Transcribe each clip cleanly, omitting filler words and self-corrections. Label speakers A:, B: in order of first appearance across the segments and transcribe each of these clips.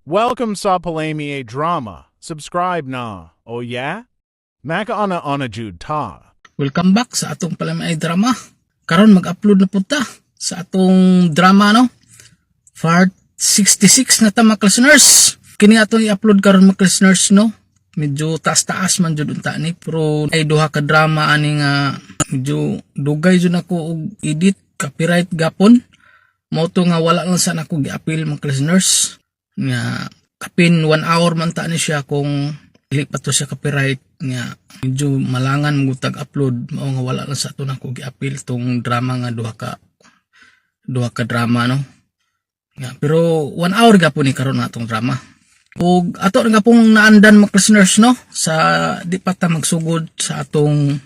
A: Welcome sa Palami Drama. Subscribe na. Oh yeah? Makauna-una jud ta.
B: Welcome back sa atong Palami Drama. Karon mag-upload na pud ta sa atong drama, no. Part 66 na ta, mga listeners. Kini atong i-upload karon, mga listeners, no. Medyo taas-taas man jud unta ni, pero ay duha ka drama ani nga medyo dugay jud nako og edit, copyright gapon. Mao to nga wala lang sa nako gi-appeal, mga listeners, nga kapin 1 hour man ta ni siya kung dili pa to siya copyright, nga medyo malangan mo tag upload. Mao nga wala lang sa ato nako gi-appeal tong drama nga duha ka drama, no, nga pero 1 hour gapon ni karon na atong drama. Ug ato na pong naandan, mga listeners, no. Sa di pa ta magsugod sa atong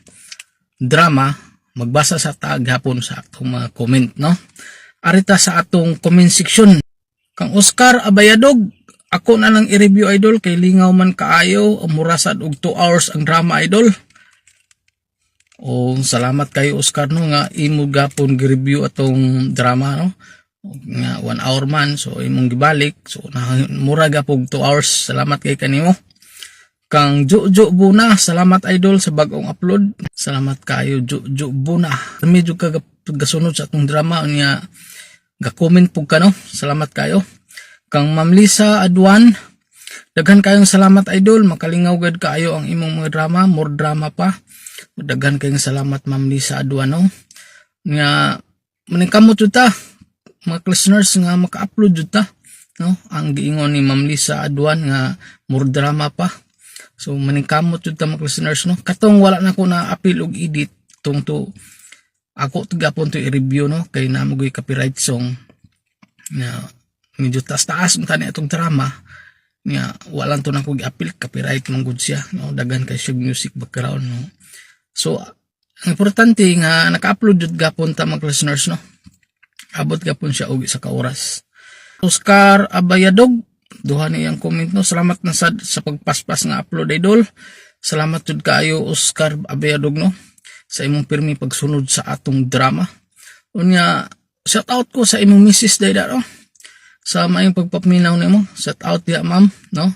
B: drama, magbasa sa ta gihapon sa atong mga comment, no. Arita sa atong comment section. Kang Oscar Abayadog, "Ako na lang i-review, idol, kay lingaw man kaayo, mura sad og 2 hours ang drama, idol." O salamat kayo, Oscar, no, nga imo gapon gi-review atong drama, no. Nga 1 hour man so imong gibalik, so na, mura gapog 2 hours. Salamat kay kanimo. Kang Jojo Buna, "Salamat, idol, sa bagong upload." Salamat kayo, Jojo Buna. Medyo ka gasunod sa atong drama niya, ga-comment pug ka, no. Salamat kayo. Kang Ma'am Lisa Adwan, "Daghan kayong salamat, idol, makalingaw gad kaayo ang imong mga drama, more drama pa." Daghan kayong salamat, Ma'am Lisa Adwan, no. Nga maningkamot jud ta, mga listeners, nga maka-upload jud ta, no. Ang giingon ni Ma'am Lisa Adwan nga more drama pa. So maningkamot jud ta, mga listeners, no. Katong wala na ko na appeal og edit tong to ako to gapon to i-review, no, kay namo goy copyright song nga medyo taas-taas man tani atong drama nga wala to nako gi-appeal, copyright man gud siya, no. Daghan kay siya music background, no. So ang importante nga naka-upload jud gapon ta, mga listeners, no. Abot gapon siya og isa ka oras. Oscar Abayadog, duha ni iyang comment, no. "Salamat na sad sa pagpaspas nga upload, idol." Salamat jud kaayo, Oscar Abayadog, no, sa imong pirmi pagsunod sa atong drama. Unya shout out ko sa imong misis dayda, no, sa maayong pagpaminaw nimo. Shout out diya, ma'am, no.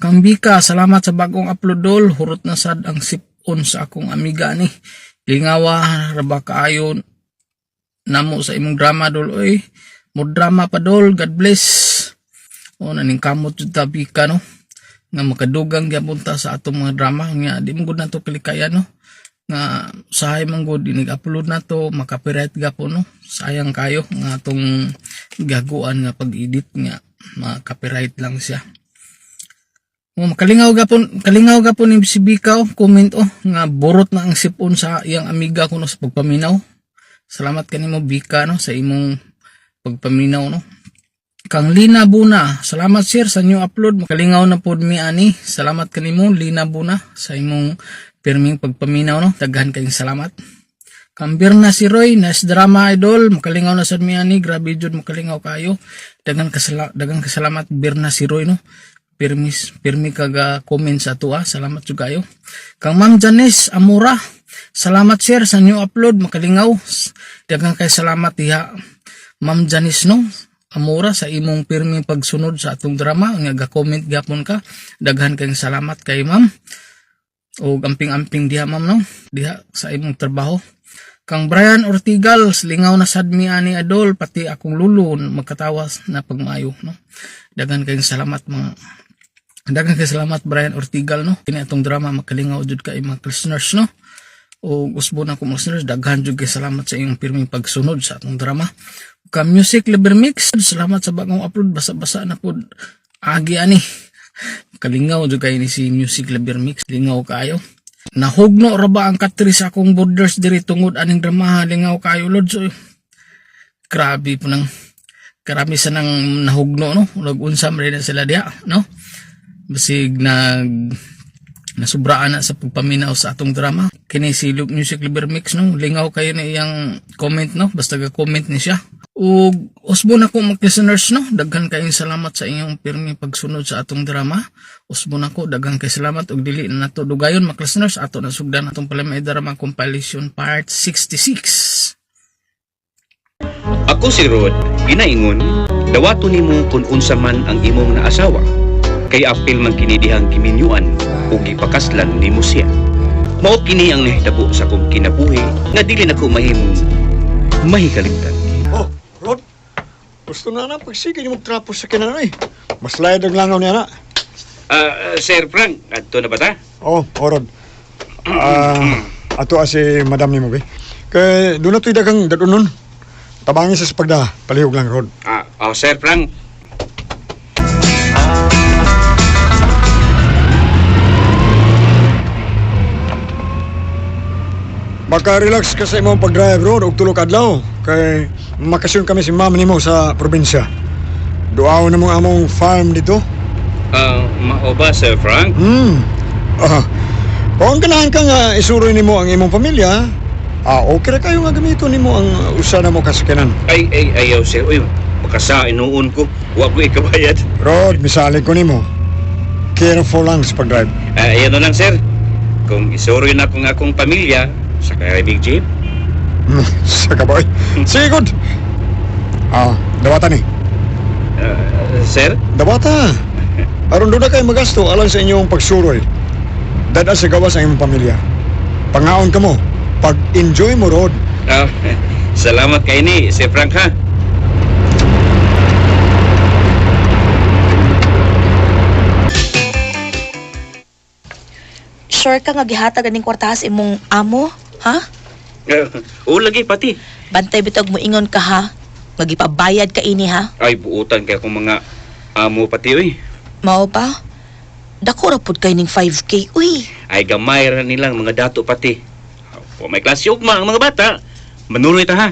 B: Kang Bika, "Salamat sa bagong upload, dol. Hurot na sad ang sipon sa akong amiga ni. Lingawa ra ba kaayo namo sa imong drama, dol oy. More drama pa, dol. God bless." O naning kamot jud ta, Bika, no, nga makadugang gyapon ta sa atong mga drama nga di mo gud nato kalikayan, no, nga usahay man gud inig-upload na to, maka-copyright gapon, no. Sayang kayo nga atong gaguan nga pag-edit nga ma-copyright lang siya. O, makalingaw gapon, kalingaw gapon ni si Bika, oh, comment oh, nga burot na ang sipon sa iyang amiga kuno sa pagpaminaw. Salamat kanimo, Bika, no, sa imong pagpaminaw, no. Kang Lina Buna, "Salamat, sir, sa new upload. Makalingaw na pod mi ani." Salamat kanimo, Lina Buna, sa imong pirming pagpaminaw, no. Daghan kayong salamat. Kang Birna si Roy, "Nice drama, idol. Makalingaw na sad mi ani." Grabe jud, makalingaw kayo. Daghan kasalamat, Birna si Roy, no. Pirmis pirmi kaga comment sa ato. Salamat jud kayo. Kang Ma'am Janice Amura, "Salamat, sir, sa new upload. Makalingaw." Daghan kay salamat diha, Ma'am Janice, no, Amura, sa imong pirming pagsunod sa atong drama nga ga-comment gapon ka. Daghan kayong salamat kay ma'am. O amping-amping diha, ma'am, no, diha sa imong trabaho. Kang Brian Ortigal, "Lingaw na sad mi ani, idol, pati akong lulo magkatawas na pagmaayo," no. Daghan kayong salamat mga Daghan kay salamat, Brian Ortigal, no. Kini atong drama makalingaw jud kay mga listeners, no. O usbo na ko, mga listeners, daghan jud kay salamat sa inyong pirming pagsunod sa atong drama. Ka Music Liver Mix, "Salamat sa bagong upload, basa-basa na pod agi ani." Kalingaw jud kay ni si Music Liver Mix, lingaw kaayo. "Nahugno ra ba ang katri sa akong borders diri tungod aning dramaha, lingaw kaayo, lods." So, grabe po nang karami sa nang nahugno, no. Nag-unsa man rin na sila diha, no. Basig nag nasubraan na sa pagpaminaw sa atong drama. Kini si Music Liver Mix, no, lingaw kayo na iyang comment, no, basta ga comment ni siya. Ug usbo na ko, mga listeners, no, daghan kayong salamat sa inyong pirmi pagsunod sa atong drama. Usbo na ko, daghan kay salamat ug dili na nato dugayon, mga listeners, ato na sugdan atong Palami Drama Compilation Part 66.
C: Ako si Rod, ginaingon, Dawato nimo kung unsa man ang imong naasawa, kay apil man kini dihang giminyuan ug gipakaslan nimo siya. Mao kini ang nahitabo sa akong kinabuhi nga dili nako mahimong mahikalimtan.
D: Oh, Rod. Gusto na na pagsige ni magtrapo sa kinanoy. Mas layad ang langaw niya na.
C: Sir Frank, adto na ba ta?
D: Oh, oh Rod. Ato si madam ni mo, be. Kay doon na to'y dagang dadunon. Tabangin sa pagda, palihog lang, Rod.
C: Oh, Sir Frank.
D: Maka-relax ka sa imong pag-drive, Rod, og tulog adlaw. Kay makasyon kami si ma'am nimo sa probinsya. Duaw na mong among farm dito.
C: Mao ba, Sir Frank?
D: Kung ganahan ka nga isuroy nimo ang imong pamilya, okay ra kayo nga gamiton nimo ang usa na mo kasakyanan.
C: Ay, ay, ayaw, sir. Uy, makasa, inuon ko. Wa ko ikabayad.
D: Rod, misalig ko nimo. Careful lang sa pag-drive.
C: Ayan na lang, sir. Kung isuroy na akong akong pamilya, sa Big Jeep.
D: Sa kaboy. Sige, good. Dawata ni.
C: Sir?
D: Dawata. Aron doon na kayo magasto alang sa inyong pagsuroy. Dada sa gawas ang imong pamilya. Pangaon ka mo. Pag-enjoy mo, Rod.
C: Salamat kay ni, Sir Frank, ha?
E: Sure ka nga gihatag aning kwartahas imong amo, ha?
C: Oo, lagi, pati.
E: Bantay bitog mo ingon ka ha. Magipabayad ka ini ha.
C: Ay, buutan kay akong mga amo pati, uy.
E: Mao pa? Dako ra pud kay ning 5K, uy.
C: Ay, gamay ra nilang mga dato pati. O, may klase ugma ang mga bata. Manuroy ta, ha?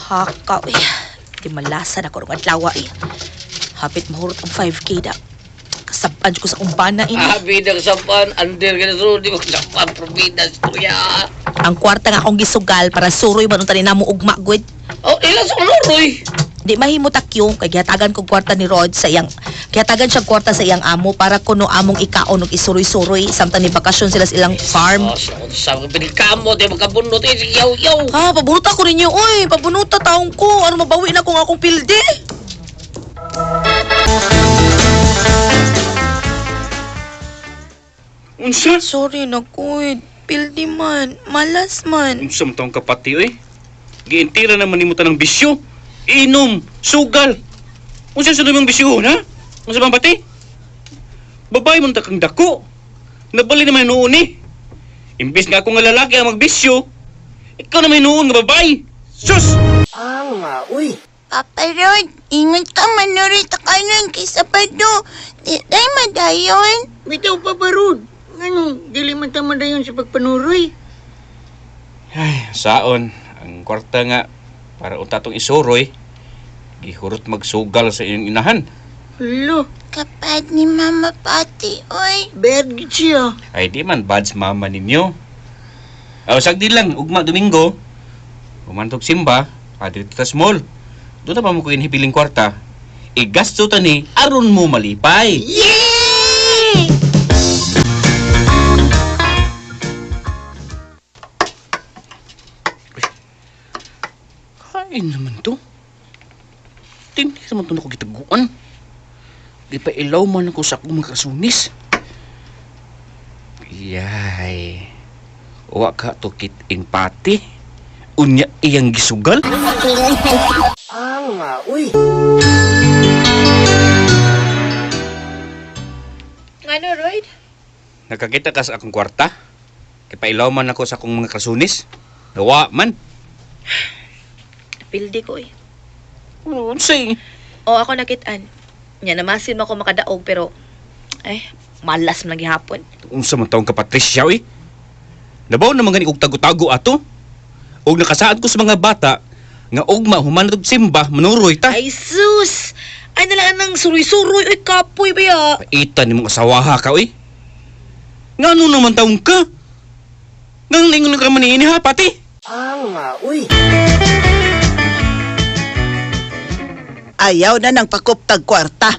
E: Haka, uy. Di malasa na ko rong adlaw, eh. Hapit mahurot ang 5K da. Kasabaan ko sa kumbana ini.
B: Abi ng sampan, under ka na sulo, di mo sampan, probida, istorya.
E: Ang kwarta nga akong gisugal para suroy man unta ni namo ugma gud.
B: Oh, ilan sa uluroy?
E: Di mahimo takyo kay gihatagan kog kwarta ni Rod sa iyang gihatagan siya kwarta sa iyang amo para kuno among ikaon og isuroy-suroy samtang ni bakasyon sila sa ilang farm.
B: Oh, sa pinigkamo, di makabunot, eh, yaw, yaw.
E: Ha, pabunuta ko ninyo, oy. Pabunuta taong ko. Ano mabawi na kung akong pilde?
C: Unsa?
E: Sorry na ko, pilde man. Malas man.
C: Unsa man taong kapati, uy? Giintira naman nimo tanang bisyo. Inom, sugal. Unsa sa lumang bisyo, ha? Unsa bang pati? Babae man ta kang dako. Nabali naman noon eh. Imbes nga ako nga lalaki ang magbisyo, ikaw naman noon nga babae. Sus!
F: Papa Rod, ingat ka manurit ka nun kay Sabado. Di tayo madayon.
G: Bitaw pa ba, Rod? Ano, dili man ta madayon sa pagpanuroy.
C: Ay, saon, ang kwarta nga para unta tong isuroy, gihurot magsugal sa inyong inahan.
G: Alo,
F: Kapad ni Mama Pati, oy.
G: bad gid siya.
C: Ay, di man bads mama ninyo. Aw, sagdi lang, ugma Domingo. Umantog simba, padre ta small. Doon na pa mo ko inhibiling kwarta. Igasto ta ni, aron mo malipay.
F: Yay!
C: Kain naman to. Tindi naman to na ko gitaguan. Di pa ilaw man ako sa akong mga kasunis. Yay. Wa ka to kit in pati. Unya iyang gisugal.
E: Ano, Royd?
C: Nakakita ka sa akong kwarta? Kipailaw man ako sa akong mga kasunis. Nawa man.
E: Pilde ko, eh.
C: Unsay?
E: O, ako nakitaan. Nya, namasin mo ako makadaog, pero... Eh, malas man gihapon.
C: Unsa man taong ka Patricia eh? Nabaw naman gani og tago-tago ato. Og nakasaad ko sa mga bata nga ugma human og simba manuroy ta.
E: Ay, sus! Ay, nalaan ng suroy-suroy. Uy, kapoy ba ya?
C: Paita ni mong asawaha ka oy. Ngano naman taong ka? Nang ningon ka man niini ha pati.
H: Ayaw na ng pakuptag kwarta.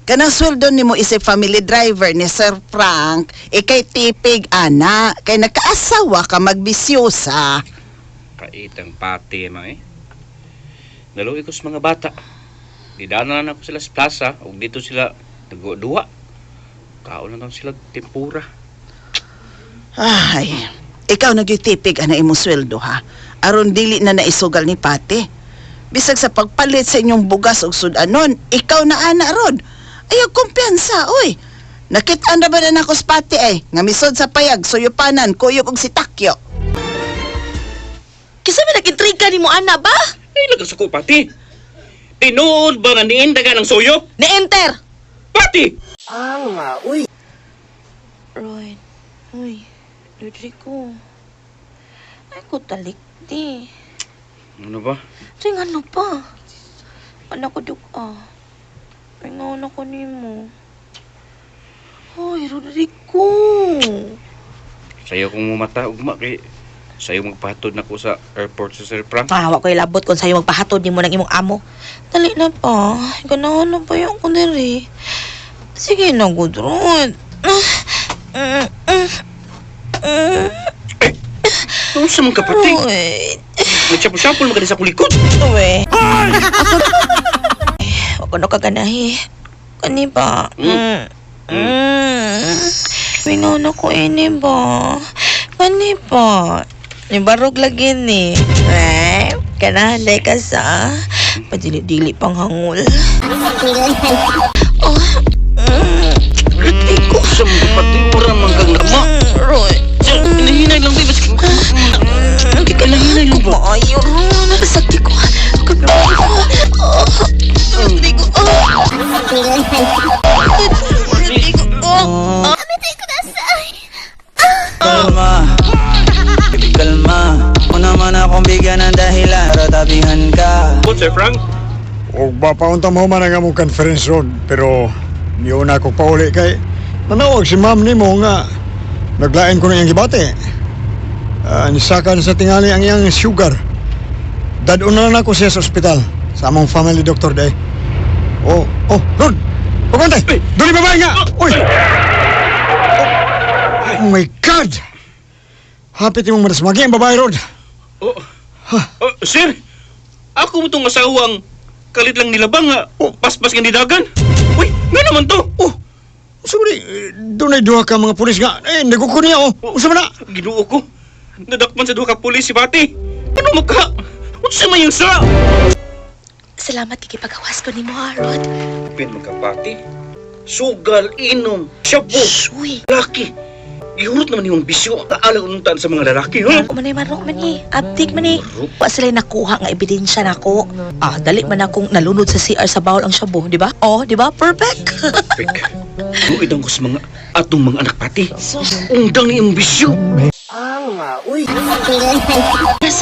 H: Kanang sweldo nimo isip family driver ni Sir Frank, ikay tipig ana, kay nakaasawa ka magbisyosa.
C: Paitang pati ma eh. Naluoy ko sa mga bata. Didana na ako sila sa plaza ug dito sila nagduwa. Kaon na lang sila tempura.
H: Ay, ikaw nagyutipig ana imong sweldo ha. Aron dili na naisugal ni Pati. Bisag sa pagpalit sa inyong bugas ug sudanon, ikaw na ana rod. Ayaw kumpiyansa, oy. Nakit-an na ba na nako sa Pati ay, nga misod sa payag, suyupanan, kuyog og sitakyo.
E: Kisa may nag-intriga ni mo ana ba?
C: Ay, lagas ako, Pati. Tinuod ba nga niindaga ng suyop?
E: Ni-enter.
C: Pati!
F: Rod, uy, Rodrigo. Ay ko talik di.
C: Ano ba?
F: Ting ano pa? Anak ko duk ah. Ay nga na ko nimo. Hoy, Rodrigo.
C: Sayo kong mumata, ugma kay sayo magpahatod na ko sa airport sa Sir Frank.
E: Ah, wa ko'y labot kung sa'yo magpahatod nimo ng imong amo.
F: Dali na pa. Ganahan na pa yung ko diri. Sige na, good Rod. Mm, mm, mm.
C: Ano sa mga kapatid?
F: Rod.
C: Nagsapo-sapol mo ka din sa kulikod.
F: Uwe. Ako. Ako na kaganahi. Kani ba?
C: Mm.
F: Mm. Mingaw na ko ini ba? Kani ba? Nibarog lagi ni. Eh, kanahan day ka sa. Padili-dili pang hangol. Oh.
C: Ko sa mga kapatid, wala man kang lama.
F: Roy.
C: Hinahinay lang di, baskin.
F: Hindi ka lang
C: Hinahinay lang ba?
F: Maayo, Ron. Sakti ko. Kagbayo ko. Oh, Rodrigo. Oh. Rodrigo. Oh.
I: Kalma, kalma. Kung naman akong bigyan ng dahilan para tabihan ka.
C: Good, Sir Frank.
D: Og ba paunta mo man ang among conference road pero niyo na ako pauli kay nanawag si ma'am nimo nga naglain ko na iyang gibati. Nisakan sa tingali ang iyang sugar. Dadon na lang ako siya sa ospital sa among family doctor day. Oh, oh, Rod! Pagkantay! Dali babae nga! Uy! Oh, oh my God! Hapit imong madasmagi ang babae, Rod.
C: Oh, oh, sir, ako mo itong asawang kalit lang nilabang nga. Oh, paspas nga nidagan. Uy, nga naman to.
D: Oh, sorry, doon ay duha ka mga pulis nga. Eh, naguko niya, oh. Usa man na.
C: Ginoo ko. Nadakpan sa duha ka pulis si Pati. Ano maka? Unsa man yung sa?
E: Salamat kay pagawas ko nimo, ha, Rod.
C: Pin ka, Pati. Sugal, inom, shabu,
E: Shuy.
C: laki. Gihurot naman yung bisyo ang kaalang untan sa mga lalaki, ha?
E: Ako man ay marok man eh. Abdik man eh. Wa sila nakuha nga ebidensya nako. Ah, dali man akong nalunod sa CR sa bawol ang shabu, di ba? Oh, di ba? Perfect.
C: Pek, luid ang ko sa mga atong mga anak, Pati. Undang ni imong bisyo.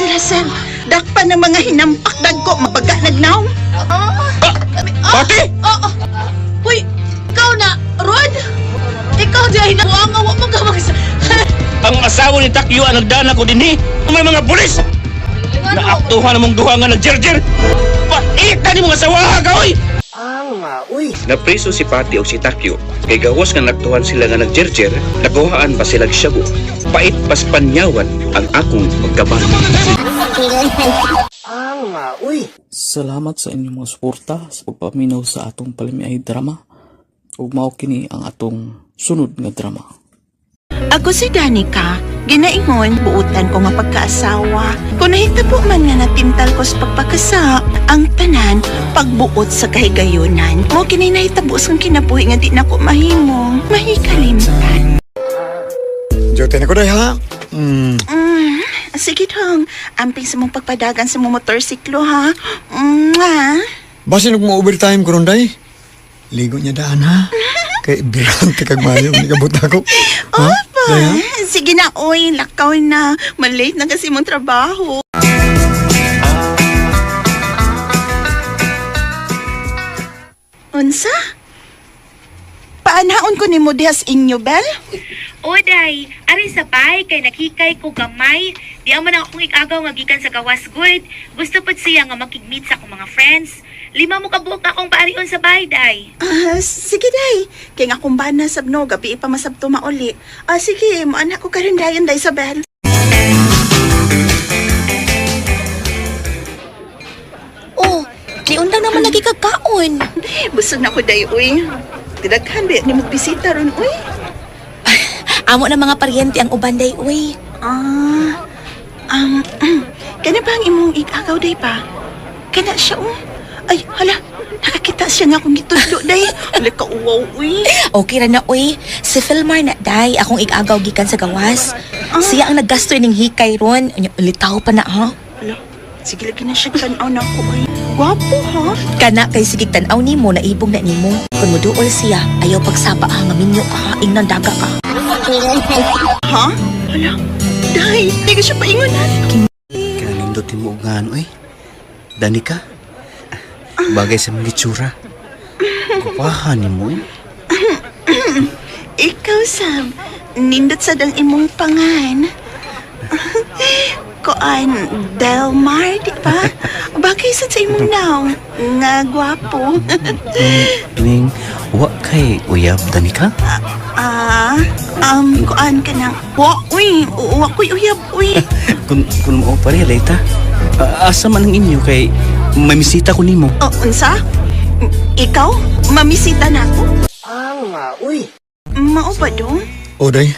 H: Rasel, dakpa ng mga hinampak dagko mabaga nagnaw.
C: Pati!
E: Oh, oh. Uy, ikaw na, Rod. Ikaw di ay nakuha nga wa man ka mag-
C: Ang asawa ni Takyo ang nagdana ko dinhi. May mga pulis! Naaktuhan namong duha nga nagjerjer. Paita ni mga asawa ka, oy! Napreso si Pati o si Takyo kay gawas nga naktuhan sila nga nagjerjer, nakuhaan pa sila shabu. Pait pas panyawan ang akong pagkaban.
B: Salamat sa inyong mga suporta sa pagpaminaw sa atong palamiay drama. Ug mao kini ang atong sunod nga drama.
H: Ako si Danica. Ginaingon, buutan ko nga pagkaasawa. Kung nahitabo man nga natintal ko sa pagpakasa, ang tanan, pagbuot sa kahigayunan. Mo kini nahitabo sa kinabuhi nga di na ko mahimong, mahikalimtan.
D: Jote na ko day, ha?
H: Sige dong, amping sa mong pagpadagan sa mong motorsiklo ha. Mwah.
D: Basin og mo-overtime ko ron, day. Ligo niya daan, ha? Kay birante kag mayo, nikabot ako. Ha?
H: Opo.
D: Day, ha?
H: Sige na, oy, lakaw na. Malate na kasi mong trabaho. Unsa? Paanhaon ko nimo diha sa inyo, Bel?
J: Oday, ari sa bay kay nakikay ko gamay. Di man ang akong ikagaw nga gikan sa gawas good. Gusto pud siya nga makig-meet sa akong mga friends. Lima mo kabuok akong paarion sa bay, day.
H: Ah, sige day. Kay nga akong bana sabno, gabi pa masabto mauli. Ah, sige, moanak ko karon dayon day Isabel.
E: ron?
H: Busog na ko day, uy. Daghan ba ni magbisita ron, uy?
E: Amo na mga paryente ang uban day, uy.
H: Ah, kana ba ang imong igagaw day pa? Kana siya, oh. Ay, hala, nakakita siya nga akong gitudlo day. Hala ka, uwaw, uy.
E: Okay ra na, uy. Si Philmar na, day. Akong igagaw gikan sa gawas. Siya ang naggasto ining hikay ron. Unya, Litaw pa na, ha?
H: Hala, sige lagi na siya tanaw na ako, uy. Gwapo, ha?
E: Kana kay sige tan-aw nimo na ibog na nimo. Kun moduol siya, ayaw pagsapa ha nga minyo ka ha, ingnan daga ka.
H: Ha? Hala, day, di ka siya paingon, ha?
C: Kanindot mo og ngano eh. Danica. Bagay sa mga itsura. Kupahan ni mo eh.
H: Ikaw, Sam, nindot sad ang imong pangan. Koan, Delmar, di ba? Bagay sad sa imong naong. Nga gwapo.
C: Tuwing wa kay uyab Danica.
H: Ah, koan ka nang, wa, uy, wa ko'y uyab, uy.
C: Kun mao pare later. Asa man ang inyo kay may misita ko nimo.
H: Oh, unsa? Ikaw? Mamisita na ako? Ah, uy. Mao ba dong?
D: O day,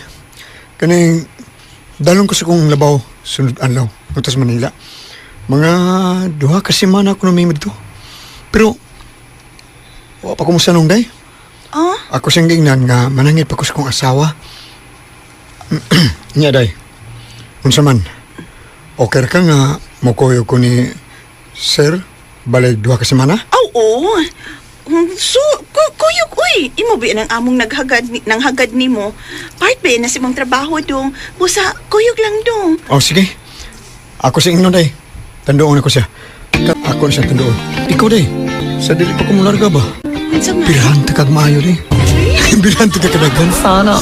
D: kaning dalon ko sa kong labaw sunod adlaw ngadto sa Manila. Mga duha ka semana ko namimid to. Pero wa pa ko mosanong day.
H: Ah?
D: Ako siyang giingnan nga manangit pa ko sa kong asawa. Nya day. Unsa man? Okay ra ka nga mokuyo ko ni Sir balik duha ka semana?
H: Aw, oo. So, kuyog, uy. Imo ba ang among naghagad, ni, nanghagad nimo? Part ba na si mong trabaho dong? Busa, kuyog lang dong.
D: Oh, sige. Ako siyang ingnon day. Tandoon ako siya. Ako na siya tandoon. Ikaw day. Sa dili pa ko mularga ba?
H: Unsa man?
D: Pirhan ta kag maayo day. Pirhan ta kag kadaghan.
B: Sana.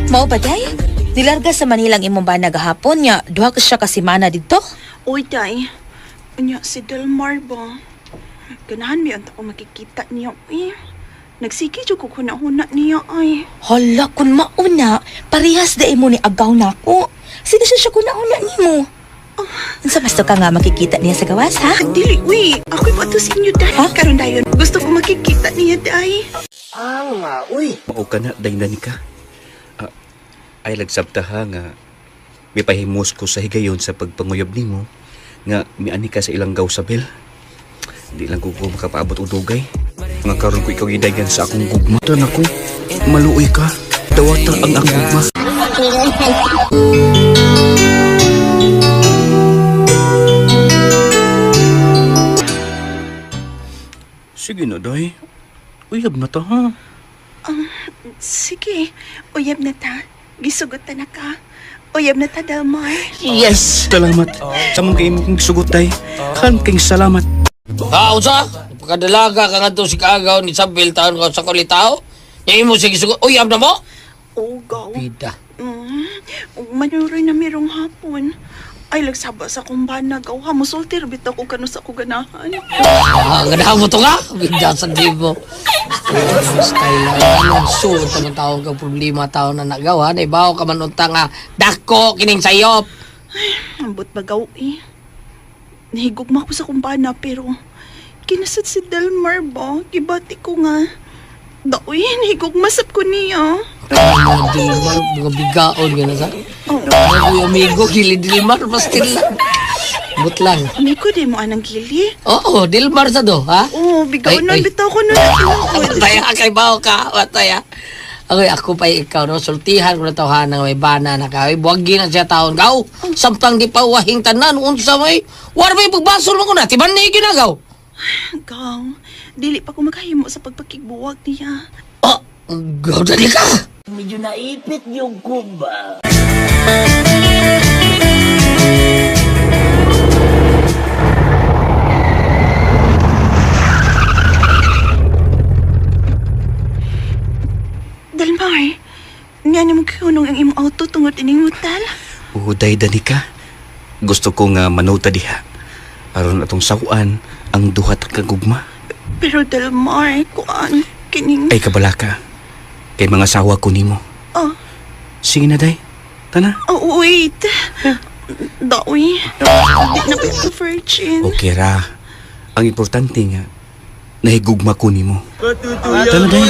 E: Mao ba day? Nilarga sa Manila ang imong bana gahapon niya. Duha ka siya ka semana didto.
H: Uy, day. Unya, si Delmar ba? Ganahan mi unta ko makikita niya, uy. Nagsige jud ko huna-huna niya, ay.
E: Hala, kun mauna, parehas da imo ni agaw nako. Sige siya siya kun mauna nimo. Unsa mas to ka nga makikita niya sa gawas, ha?
H: Dili, uy. Ako'y pato sa inyo, day.
E: Ha?
H: Karon dayon. Gusto ko makikita niya, day.
C: Mao ka na day Danica. Ah, ay lagsabta ha nga mipahimos ko sa higayon sa pagpanguyab nimo nga miani ka sa ilang gaw sa bel. Di lang ko ko makapaabot og dugay. Nga karon ko ikaw gidaygan sa akong gugma. Tan ako, maluoy ka. Dawata ang akong gugma. Sige na, day. Uyab na ta, ha?
H: Sige, uyab na ta. Gisugot ta na ka. Uyab na ta, Delmar.
C: Yes! Salamat. Sa mong kay imong sugot, day. Kan kay salamat.
B: Ha, unsa? Pagkadalaga ka nga to si Kaagaw ni Sabil taon ka sa kulitaw. Nya imo sige sugot. Uy, na mo?
H: Oh, gaw.
B: Bida.
H: Manuroy na merong hapon. Ay, lagsaba sa kong banag. Aw, ha, musulti, bitaw ko kano sa ko ganahan.
B: Ah, ganahan mo to nga. Bida sa dibo. Style lang. Anong suot ang tawag kang problema tao na nagawa. Naibaw ka man unta nga dako kining sayop.
H: Ambot bagaw eh. Nahigugma ko sa kumpana pero kinasad si Delmar ba? Gibati ko nga. Daoy, nahigugma sab ko niya.
B: Ano, Dilmar, mga bigaon gana sa.
H: Oh,
B: Ano yung amigo, gili Dilmar, pastil lang. But lang.
H: amigo di mo anang gili.
B: Oo, Dilmar sa do, ha?
H: Oh, bigaon
B: Ay, ay.
H: nun, bitaw ko nun.
B: Mataya kay bao ka, mataya. Okay, ako pa ikaw, no? Sultihan ko na tawhana nga may bana na ka. Ay, buwagin na siya taon. Gaw, samtang di pa wahing tanan, unsa may, war may pagbasol mo ko na, tiban na ginagaw.
H: Gaw, dili pa ko makahimo sa pagpakigbuwag niya.
B: Oh, gaw, dali ka!
H: Delmar, nga ni mo kiunong ang imong auto tungod ining hotel.
C: Uday, Danica. Gusto ko nga manuta diha. Aron atong sawan ang duhat kagugma.
H: Pero Delmar, kuan, kining...
C: Ay kabalaka. Kay mga sawa ko nimo.
H: Oh,
C: Sige na, day. Tana.
H: oh wait. Daoy, di na ba ito virgin?
C: Okay ra. Ang importante nga, Nahigugma ko nimo. Tama day.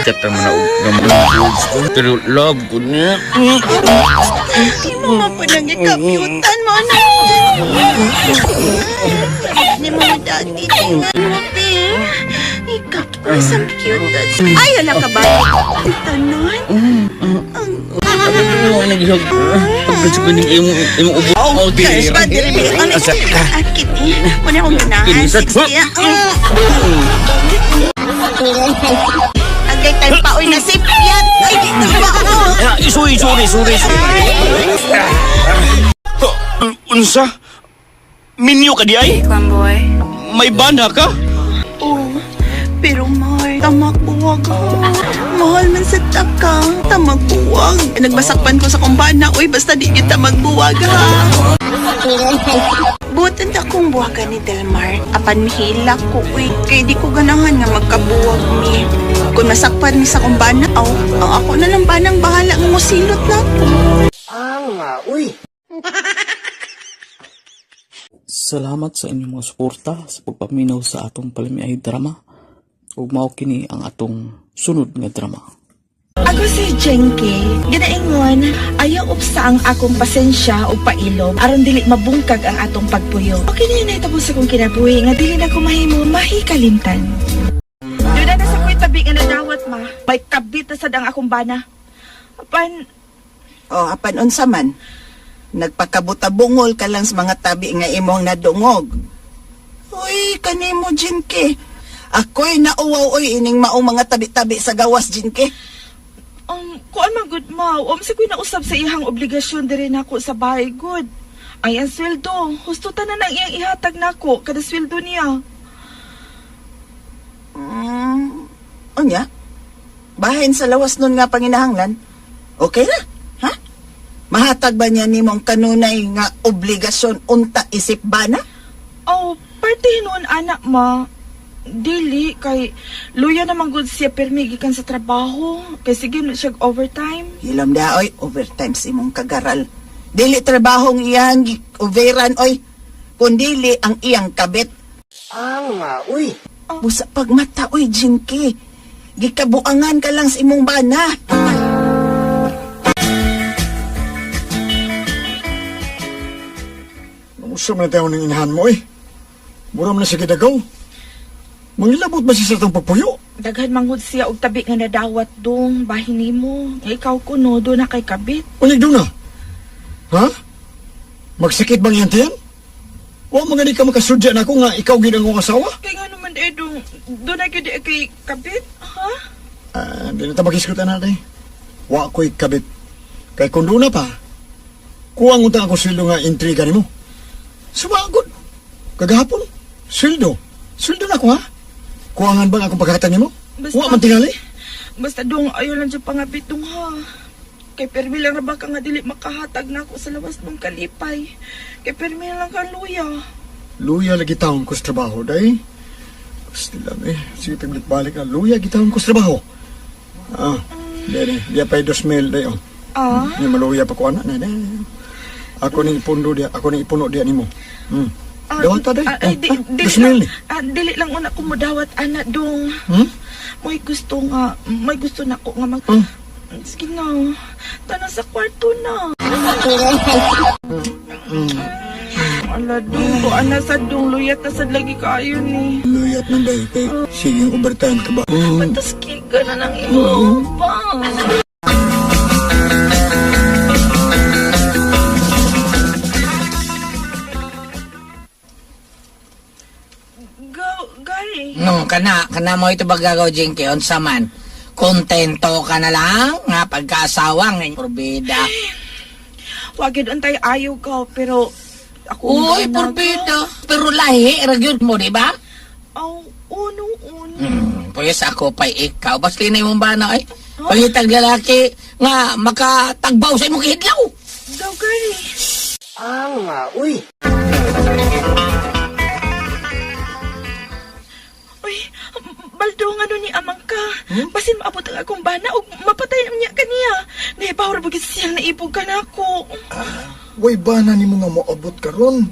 C: Chat man na og pero love ko niya.
F: Imo man po nang ikabyutan mo na. Ni mo dati tingan mo, be. Ikaw pa sa cute. Ay, ala ka ba? Tanon?
C: Ano nagihag? Pagkasugan ng imong imong ubo. Oh,
F: Gosh, ba, diri, be. Ano, akit eh. Muna akong ganahan.
C: Kinisat.
F: 60. Agay tayo pa, uy, nasipyat. Ay, dito ba ako?
C: Sorry, sorry, sorry, sorry. Unsa? Minyo ka di ay? May bana ka?
F: Oh, pero mahal, tamak buwag ha. Mahal man sa taka, tamak buwag. Nagbasakpan ko sa kumbana, uy, basta di kita magbuwag ha. Butan akong buwagan ni Delmar. Apan mihila ko, uy, kay di ko ganahan nga magkabuwag mi. Kung masakpan mi sa kumbana, aw, ang ako na lang banang bahala nga mosilot na ako.
B: Salamat sa inyong mga suporta sa pagpaminaw sa atong palamiay drama. Ug mao kini ang atong sunod nga drama.
K: Ako si Jenke. Ginaingon, ayaw upsa ang akong pasensya o pailom aron dili mabungkag ang atong pagpuyo. Okay na yun tapos akong kinabuhi nga dili na ko mahimo mahikalimtan. Doon na sa ko'y tabi nga nadawat ma. May kabit na sad ang akong bana. Apan,
H: O, apan unsa man? Nagpakabutabungol ka lang sa mga tabi nga imong nadungog. Uy, kanimo Jinke. Ako'y nauwaw oy ining maong mga tabi-tabi sa gawas Jinke.
K: Kuan man good ma, sa ko'y nausab sa iyang obligasyon diri nako sa bahay good. Ay ang sweldo, husto tanan ang iyang ihatag nako kada sweldo niya.
H: Unya? Bahin sa lawas nun nga panginahanglan. Okay na? Ha? Mahatag ba niya nimong kanunay nga obligasyon unta isip ba na?
K: Oh, parte noon anak ma. Dili kay luya naman gud siya pirmi gikan sa trabaho kay sige na siya overtime.
H: Hilam da oy, overtime sa imong kagaral. Dili trabahong iyang overan oy, kundili ang iyang kabit.
G: Ah, uy.
H: Busa pagmata oy, Jinky. Gikabuangan ka lang sa imong bana.
D: Usa man tayo ng inahan mo eh. Mura man na sa gidagaw. Mangilabot ba siya sa itong pagpuyo?
K: Daghan man gud siya og tabi nga nadawat dong bahin nimo. Nga ikaw kuno do na kay kabit.
D: Unyag doon na. Ha? Magsakit bang yan tiyan? Wa mga di ka makasudya na ako nga ikaw gid ang akong asawa?
K: Kay nga naman eh dong do na gyud kay kabit, ha?
D: Ah, di na ta magisgutan na day. Wa ko'y kabit. Kay kung doon na pa, kuwang utang ako sweldo nga intriga nimo. Sumagod. Kagahapon, sweldo. Sweldo na ako ha? Kuwangan bang akong paghatag nimo?
K: Basta-
D: Wa man tingali.
K: Basta dong ayo lang jud pangabit dong ha. Kay permi lang ra ba ka nga dili makahatag nako sa lawas nung kalipay. Kay permi lang ka luya.
D: Luya lagi taon ko sa trabaho, day. Gusto lang eh. Sige, paglit-balik na. Luya gitawon ko sa trabaho. Ah, di, di pa 2,000, day, oh.
K: Ah?
D: Ni maluya pa ko anak na, day. Ako ni ipundo diya, ako ni ipuno diya nimo.
K: Ah,
D: Dawat ta, day.
K: ah, ay, di,
D: Ah,
K: dili
D: 2,000
K: lang,
D: ni.
K: ah, dili lang una ko modawat ana dong.
D: Hmm?
K: May gusto nga, may gusto na ko nga mag
D: Hmm?
K: Sige na. Tana sa kwarto na. Ala dong, ko ana sa dong luyat na sad lagi kaayo ni.
D: Luyat man, day. Kay, sige, overtime ka ba?
K: Patas ka na ng imo pa. Go, Gary.
L: No, kana, kana mo ito bagagaw, Jinky, unsa man. Kontento ka na lang, nga pagkaasawa, ngayon, porbida.
K: Wag yun untay ayaw ka, pero ako
L: Uy, porbida. Pero lahi, ragyod mo, di ba?
K: Oh, uno, uno.
L: Pwes ako pa'y ikaw. Basta na imong bana, ay. Pangitag lalaki, nga makatagbaw sa imong kihidlaw.
K: Go, Gary.
G: Ah, uy.
K: Uy, baldo nga nun ni amang ka. Basin maabot ang akong bana o mapatay niya kaniya. Di ba Power ba gid siyang naibog ka na ako?
M: Way bana nimo nga moabot karon.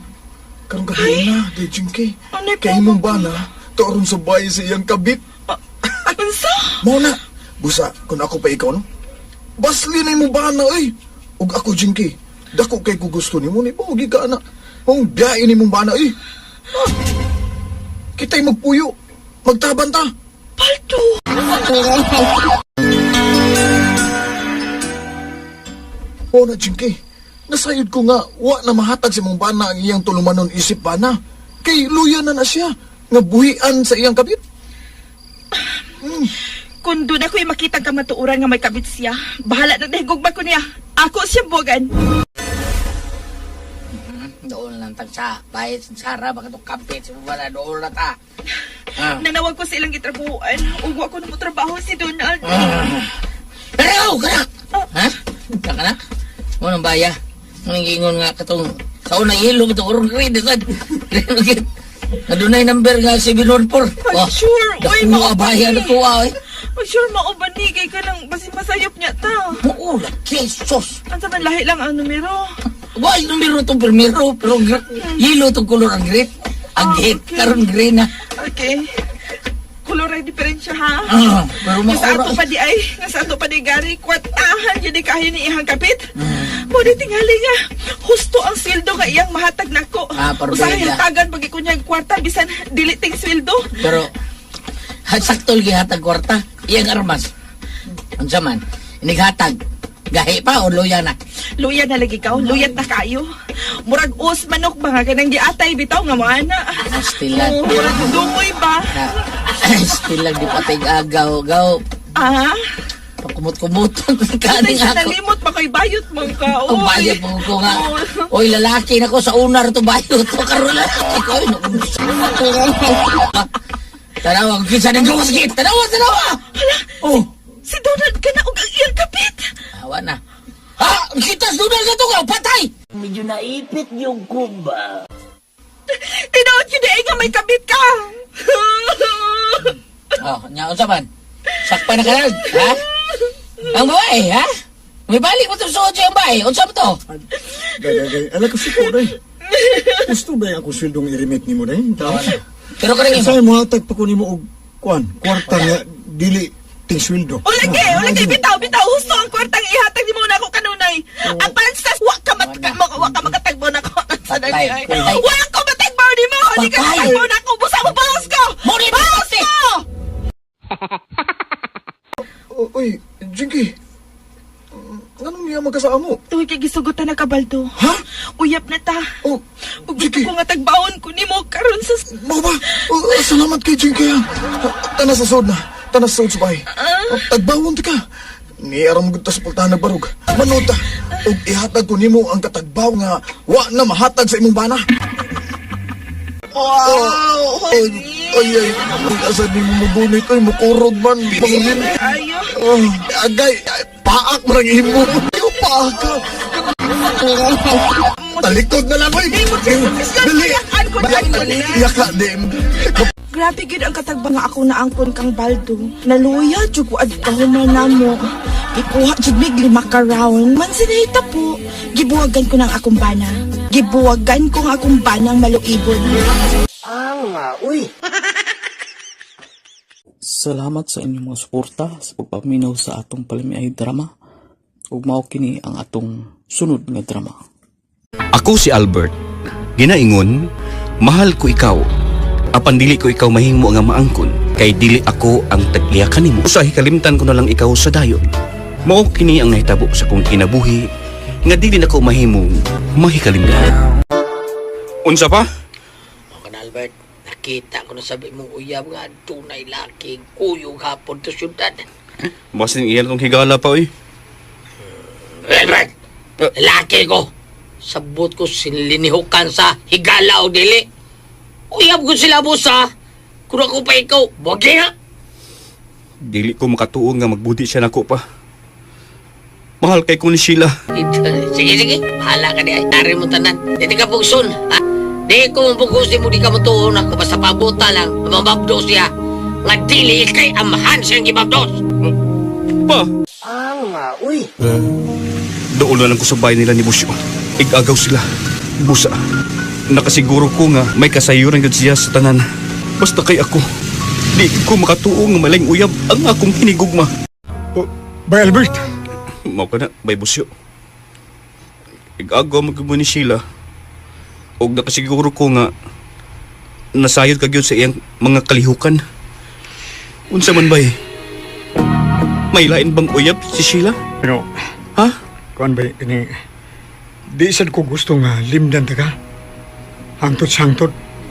M: Karon gabi na, day Jinky.
K: Anay
M: Kay imong bana, tuoron sa bahay sa iyang kabit.
K: Unsa?
M: Mao na. Busa, kung ako pa ikaw no. Basli na imong bana oy. Ug ako Jinky, dako kay ko gusto nimo ni bogi ka ana. Kung biyain nimong bana oy. Ah, kita'y magpuyo. Magtaban ta.
K: Paldo!
M: Oo na, Jinky. Nasayod ko nga, wa na mahatag sa imong bana ang iyang tulumanon isip bana. Kay luya na na siya, nga buhian sa iyang kabit.
K: Kung doon ako'y makita ka matuoran nga may kabit siya, bahala na dahil gugma ko niya. Ako siya buwagan.
L: Doon lang tag sa bahay sa Sara, baka itong kapit sa wala doon na ta. Ah.
K: Nanawag ko sa ilang gitrabuhan. Ugo ako na mo trabaho si Donald.
L: Pero, kana! Ha? Ka na? Mo nang baya. Mo nang giingon nga katong sa una yelo katong urong green sad. Adunay number nga 714.
K: Pag sure, oy,
L: Nakuha baya
K: ni.
L: na tuwa oy.
K: Pag sure, mauban ni kay ka nang basin masayop niya ta.
L: Mao la Jesus.
K: Ang sa man lahi lang ang numero.
L: Why numero tong primero pero yelo tong kolor ang green. Ang
K: Ah,
L: hit
K: okay.
L: karon green na.
K: Okay. Kolor ay diferensya ha.
L: Ah, pero
K: Nga sa
L: maura.
K: ato pa di ay, nga sa ato pa di gari, kwatahan yun di kayo ni ihang kapit. Mo di tingali nga, husto ang sweldo nga iyang mahatag nako.
L: Ah, parbida.
K: Usahay hatagan pag iko niya kwarta bisan dili ting sweldo.
L: Pero sakto gihatag kwarta iyang armas. Unsa man? Inighatag. Gahi pa o luya na.
K: Luya na lagi ka, luyat na kayo. Murag us manok ba nga kanang giatay bitaw nga moana.
L: Still lang.
K: Oh, murag dumoy ba?
L: Still lang di patay agaw gaw.
K: Ah,
L: Pakumot-kumuton kaning
K: Nay,
L: ako.
K: nalimot pa ko'y bayot man ka.
L: Ang
K: Oy.
L: bayot mo ko nga. Oy, lalaki na ko sa unar to bayot to karon lalaki ko. Oy, naku. Tanawa, kinsa nang gawas git. Tanawa, tanawa.
K: Hala,
L: Oh,
K: si Donald ka na og ang iyang kapit.
L: awa na. Ha, kita sa Donald ka to ka, patay.
G: Medyo naipit yung kumba.
K: Tinuod yun eh nga may kabit ka.
L: Oh, nya unsa man? Sakpan na ka lang, ha? Ang babae, ha? May balik mo to sa ang babae. Unsa mo to?
D: Day, day, day. Ala ko siko, day. Gusto ba yung akong sweldong i-remit nimo, day? Tao?
L: Pero kanang imo.
D: Sa'yo, muhatag pa ko nimo og kuan, kwarta nga dili ting sweldo.
K: Ulagi, ulagi, bitaw, bitaw. Husto ang kwartang ihatag ni mo na ako kanunay. Ang pansas, wa ka mat wa ka makatagbo na ko. Sa
L: Patay.
K: dali ay.
L: Patay.
K: Wa ko matagbo ni mo. Di ka
L: Patay.
K: matagbo na ako. Busa mo bawas ko.
L: Mo ni
K: Bawas ko.
M: Uy, Jinky. Anong niya magkasama mo?
K: Tuwi kay gisugutan na kabaldo.
M: Ha?
K: Uyap na ta.
M: Oh,
K: Ug gusto
M: Jinky.
K: ko nga tagbaon ko nimo karon sa
M: Mao ba? Oh, salamat kay Jinky ha. Tana sa sod na. Tana sa sod sa bahay.
K: Ah.
M: Tagbawon ta ka. Niaram gud ta sa pultahan nagbarog. Manood ta. Ug ihatag ko nimo ang katagbaw nga wa na mahatag sa imong bana.
K: Wow!
M: Ay, ay, ay. Uy, asa ni mo magunit? Ay, mukurog man. Pangin.
K: Ayo.
M: Oh, agay, ay, paak man ang imo. Ay, paak ka. Talikod na lang, oy. Dali. Yaka, di.
K: Grabe gid ang katagba nga ako naangkon kang Baldo. Naluya jud ko adto kahuman namo. Ikuha jud mig lima ka round. Man sinahita po. Gibuwagan ko ng akong bana. Gibuwagan ko ang akong banang maluibon.
B: Salamat sa inyong mga suporta sa pagpaminaw sa atong palamiay drama. Ug mao kini ang atong sunod nga drama.
C: Ako si Albert. Ginaingon, mahal ko ikaw. Apan dili ko ikaw mahimo nga maangkon, kay dili ako ang tag-iya kanimo. Usahay kalimtan ko na lang ikaw sa dayon. Mao kini ang nahitabo sa kong kinabuhi nga dili na ko mahimong mahikalimtan. Unsa pa?
L: O kan Albert, nakita ko na sabi mong uyab nga tunay laki kuyog hapon to syudad.
C: Basin iya tong higala pa oy.
L: Albert, laki ko. Sabot ko sinlinihukan sa higala o dili. Uyab ko sila busa. Kung ako pa ikaw, buwagi na.
C: Dili ko makatuo nga magbudi siya nako pa. Mahal kay ko ni Sheila.
L: Sige, sige. Bahala ka di ay. Dari mo tanan. Di ka pugson. Ha? Di ko mapugos di mo di ka matuon ako. Basta pabuta lang. Mababdo siya. Nga dili kay amahan siyang gibabdos.
C: Pa!
L: Ang nga, uy.
C: Doon na lang ko sa bahay nila ni Busyo. Igagaw sila. Busa. Nakasiguro ko nga may kasayuran gud siya sa tanan. Basta kay ako. Di ko makatuo nga malaing uyab ang akong hinigugma.
D: Oh, Bay Albert.
C: Mao ka na, bay Busyo. Igagaw man gyud mo ni Sheila. Og nakasiguro ko nga nasayod ka gyud sa iyang mga kalihukan. Unsa man bay? May lain bang uyab si Sheila?
D: Pero,
C: Ha?
D: kuan bay, ini, di sad ko gusto nga limdan ta ka. Hangtod sa hangtod,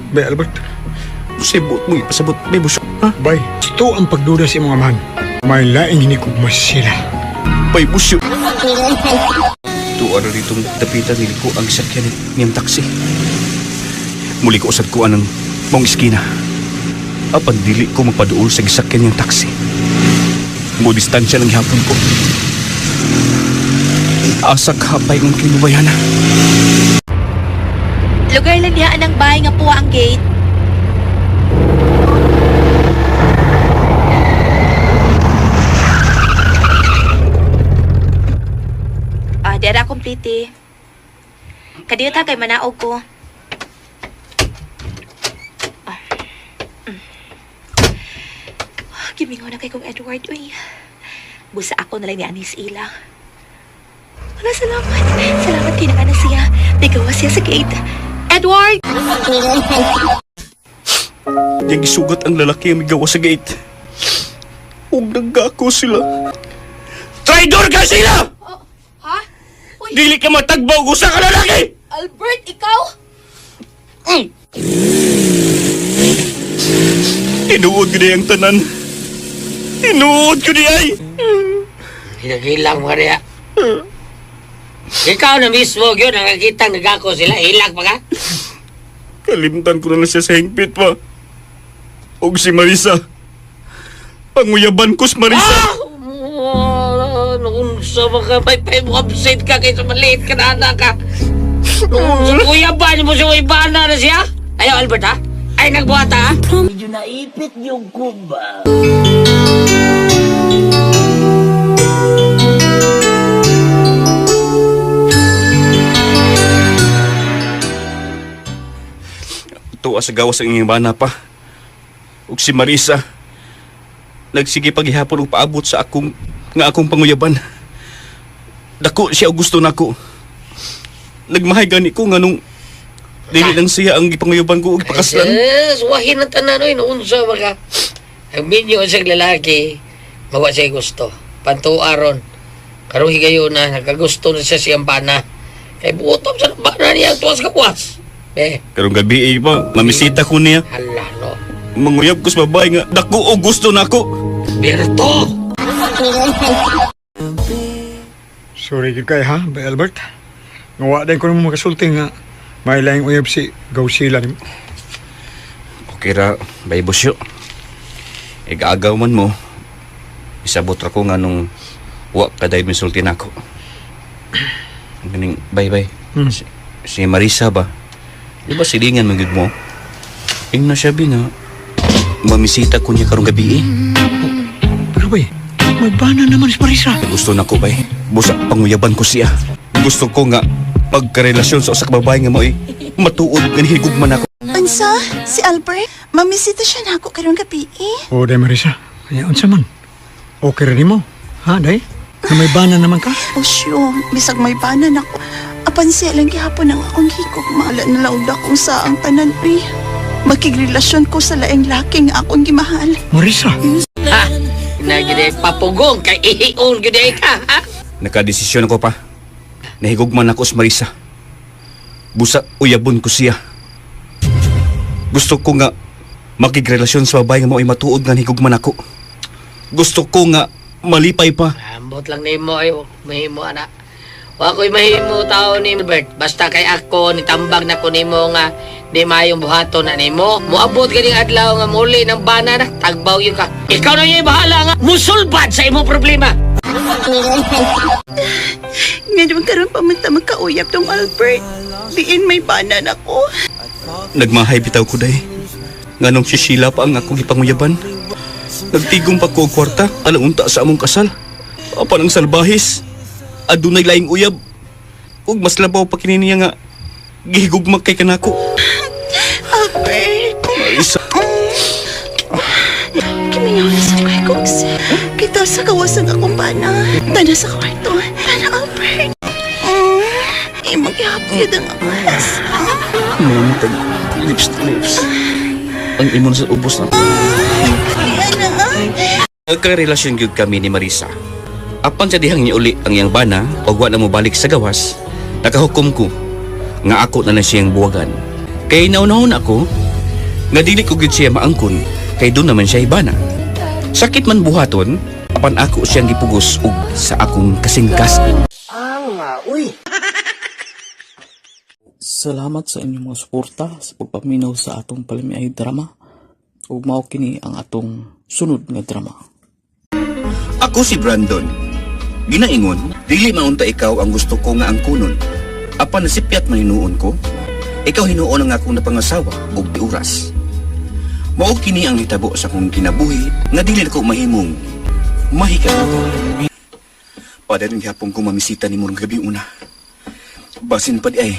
D: Bay Albert.
C: Sibot mo ipasabot, bay Busyo. Ha?
D: Bay, ito ang pagduda sa imong amahan. May laing hinigugma sila.
C: Bay Busyo. Tuwa na ditong dapitan niliko ang sakyan niyang taksi. Muli ko usad ko anang mong iskina. Apan dili ko magpaduol sa gisakyan niyang taksi. Mo distansya lang gihapon ko. Asa kapay kong kinubayana.
J: Lugar lang diha anang bahay nga puwa ang gate. Ah, dira complete. Kadiyo ta kay manaog ko. Ah. Mm. Ah, Gimingaw na kay kong Edward, uy. Busa ako na lang ni Anis Ila. Wala, salamat. Salamat kay na siya. Nagawa siya sa gate. Edward!
C: Yang gisugat ang lalaki ang migawa sa gate. Ug nagako sila. Traidor ka sila!
J: Ha? Uy,
C: Dili ka matagbaw og usa ka lalaki!
J: Albert, ikaw?
C: Tinuod ko di ang tanan. Tinuod ko di ay!
L: Hilang mo niya. Ikaw na mismo, yun, nakakita nagako sila. Hilang pa ka?
C: Kalimtan ko na lang siya sa hingpit pa. Og si Marisa. Panguyaban ko si Marisa.
L: Ah! Noon sa mga paypay mo, absent ka kaysa maliit ka na anak ka. Noon sa kuya ba mo siya ibana na siya? Ayaw, Albert, ha? Ay, nagbuhata, ha? Medyo naipit yung kumba.
C: Tuwa sa gawas ang iyang bana pa. Og si Marisa. Nagsige paghihapon og paabot sa akong nga akong panguyaban. Dako siya og gusto nako. Nagmahay gani ko nganong dili lang siya ang gipanguyaban ko og ipakaslan.
L: Yes, wahin ang tanan, oy. Noon sa mga... Ang minyo sa lalaki, mawa siya gusto. Pantua ron. Karong higayon na, nagkagusto na siya siyang bana. Kay buotom sa bana niya, tuwas ka buwas. Eh,
C: Karong gabi eh, pa, mamisita ko niya.
L: hala no.
C: Manguyab ko sa babae nga dako og gusto nako.
L: Berto!
D: Sorry gid kay ha, Bay Albert. Nga wa din ko nimo makasulti nga may laing uyab si Gawsila nimo.
C: Okay ra, bay busyo. Igaagaw man mo. Isabot ra ko nga nung wa kaday misulti nako. Ganing bay bay. Si, si Marisa ba? Di ba silingan man gyud mo? Ingna siya bi nga mamisita ko niya karong gabi eh.
D: Pero bay, may bana naman si Marisa.
C: Gusto nako bay. Busa panguyaban ko siya. Gusto ko nga pagkarelasyon sa usa ka babae nga mo'y matuod nga nihigugman ako.
K: Unsa? Si Albert? Mamisita siya na ako karong gabi eh.
D: O, day Marisa. Kaya unsa man? Okay ra nimo? Ha, day? Na may bana naman ka?
K: O siyo, bisag may bana nako. Apan siya lang gihapon ang akong hikog. Maala na lang og dakong sa ang tanan eh. Makigrelasyon ko sa laing laki nga akong gimahal.
D: Marisa.
L: Ha? Nagide papugong kay ihion gyud ay ka, ha?
C: Nakadesisyon ako pa. Nahigugman ako sa Marisa. Busa uyabon ko siya. Gusto ko nga makigrelasyon sa babae nga mao'y matuod nga nahigugman ako. Gusto ko nga malipay pa.
L: Ambot lang nimo ay mahimo ana. Wa ko'y mahimo tao ni Albert. Basta kay ako nitambag na ko nimo nga di maayong buhaton na nimo. Moabot ganing adlaw nga muli ng bana na tagbaw yun ka. Ikaw na yung bahala nga musulbad sa imong problema.
K: Ngayon karon pa man ta magkauyab tong Albert. Diin may bana nako.
C: Nagmahay bitaw ko day. Nganong si Sheila pa ang akong gipanguyaban. Nagtigom pa ko og kwarta alaunta sa among kasal. Apan ang salbahis. Adunay laing uyab. Ug mas labaw pa kini niya nga gihigugma kay kanako.
K: Albert!
C: Marisa.
K: Kimingaw na sa kay Cooks. Kita sa kawasan akong bana. Tana sa kwarto. Tana, Albert. Imong ihapon ang akas.
C: Muntag lips to lips. Ang imon sa ubos na. Nagkarelasyon gyud kami ni Marisa. Apan sa dihang niya uli ang iyang bana og wa na mobalik sa gawas, nakahukom ko nga ako na lang siyang buwagan. Kay naunahon ako nga dili ko gyud siya maangkon kay doon naman siya ibana. Sakit man buhaton, apan ako siyang gipugos og sa akong kasingkasin.
B: Salamat sa inyong mga suporta sa pagpaminaw sa atong palamiay drama. Ug mao kini ang atong sunod nga drama.
C: Ako si Brandon. Ginaingon, dili maunta ikaw ang gusto ko nga angkunon. Apan nasipyat man hinuon ko, ikaw hinuon ang akong napangasawa ug oras. Mao kini ang hitabo sa akong kinabuhi nga dili ko mahimong mahika ko. Padayon gihapon ko mamisita nimo ng gabi una. Basin pa di ay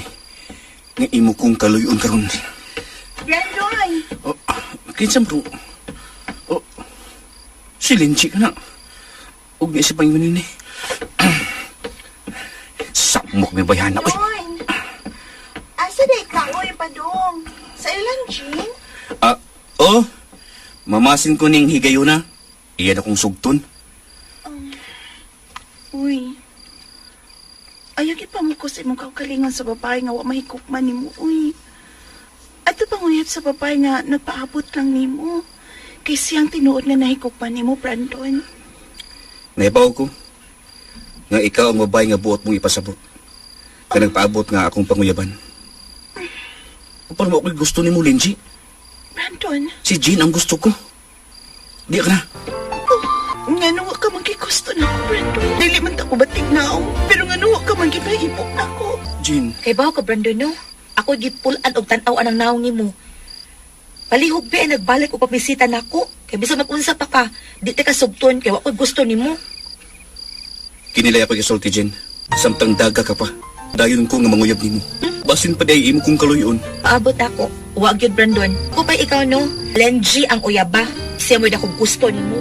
C: nga imo kong kaluyon karon.
K: Brandon!
C: Oh, kinsa bro? Oh, si Lindsay ka na. Huwag niya siya pangyunin eh. Samok may bayana. Uy,
K: Brandon! Asa na ikaw, oy, padong? Sa ilang, Jean?
C: ah, oh, mamasin ko ning higayuna. Iyan akong sugton.
K: Uy. Ayaw gipamuko sa imong kaugalingon sa babae nga wa mahigugma nimo, uy. Ato panguyab sa babae nga nagpaabot lang nimo. Kay siyang tinuod nga nahigugma nimo, Brandon.
C: Naibaw ko. Nga ikaw ang babae nga buot mong ipasabot. Ka nagpaabot nga akong panguyaban. Paano mo ako'y gusto ni mo, Lindsay?
K: Brandon,
C: Si Jean ang gusto ko. Di ka na.
K: ngano wa ka man gigusto nako, Brandon. Dili man ta ko batig naong, pero ngano wa ka man gipahibok nako.
C: Jean,
J: Kay bawo ka, Brandon, no? Ako gipulan og tan-aw anang naong nimo. Palihog ba ay nagbalik og pabisita nako. Kay bisan mag-unsa pa ka, di ta ka sugton kay wa ko'y gusto nimo.
C: kinilay ako gisulti, Jean. Samtang daga ka pa. Dayon ko nga manguyab nimo. Basin pa di ay imo kong kaluyon.
J: Paabot ako. Wa gyud, Brandon. Kupay ikaw, no? Lenji ang uyaba. Siya mo'y akong gusto nimo.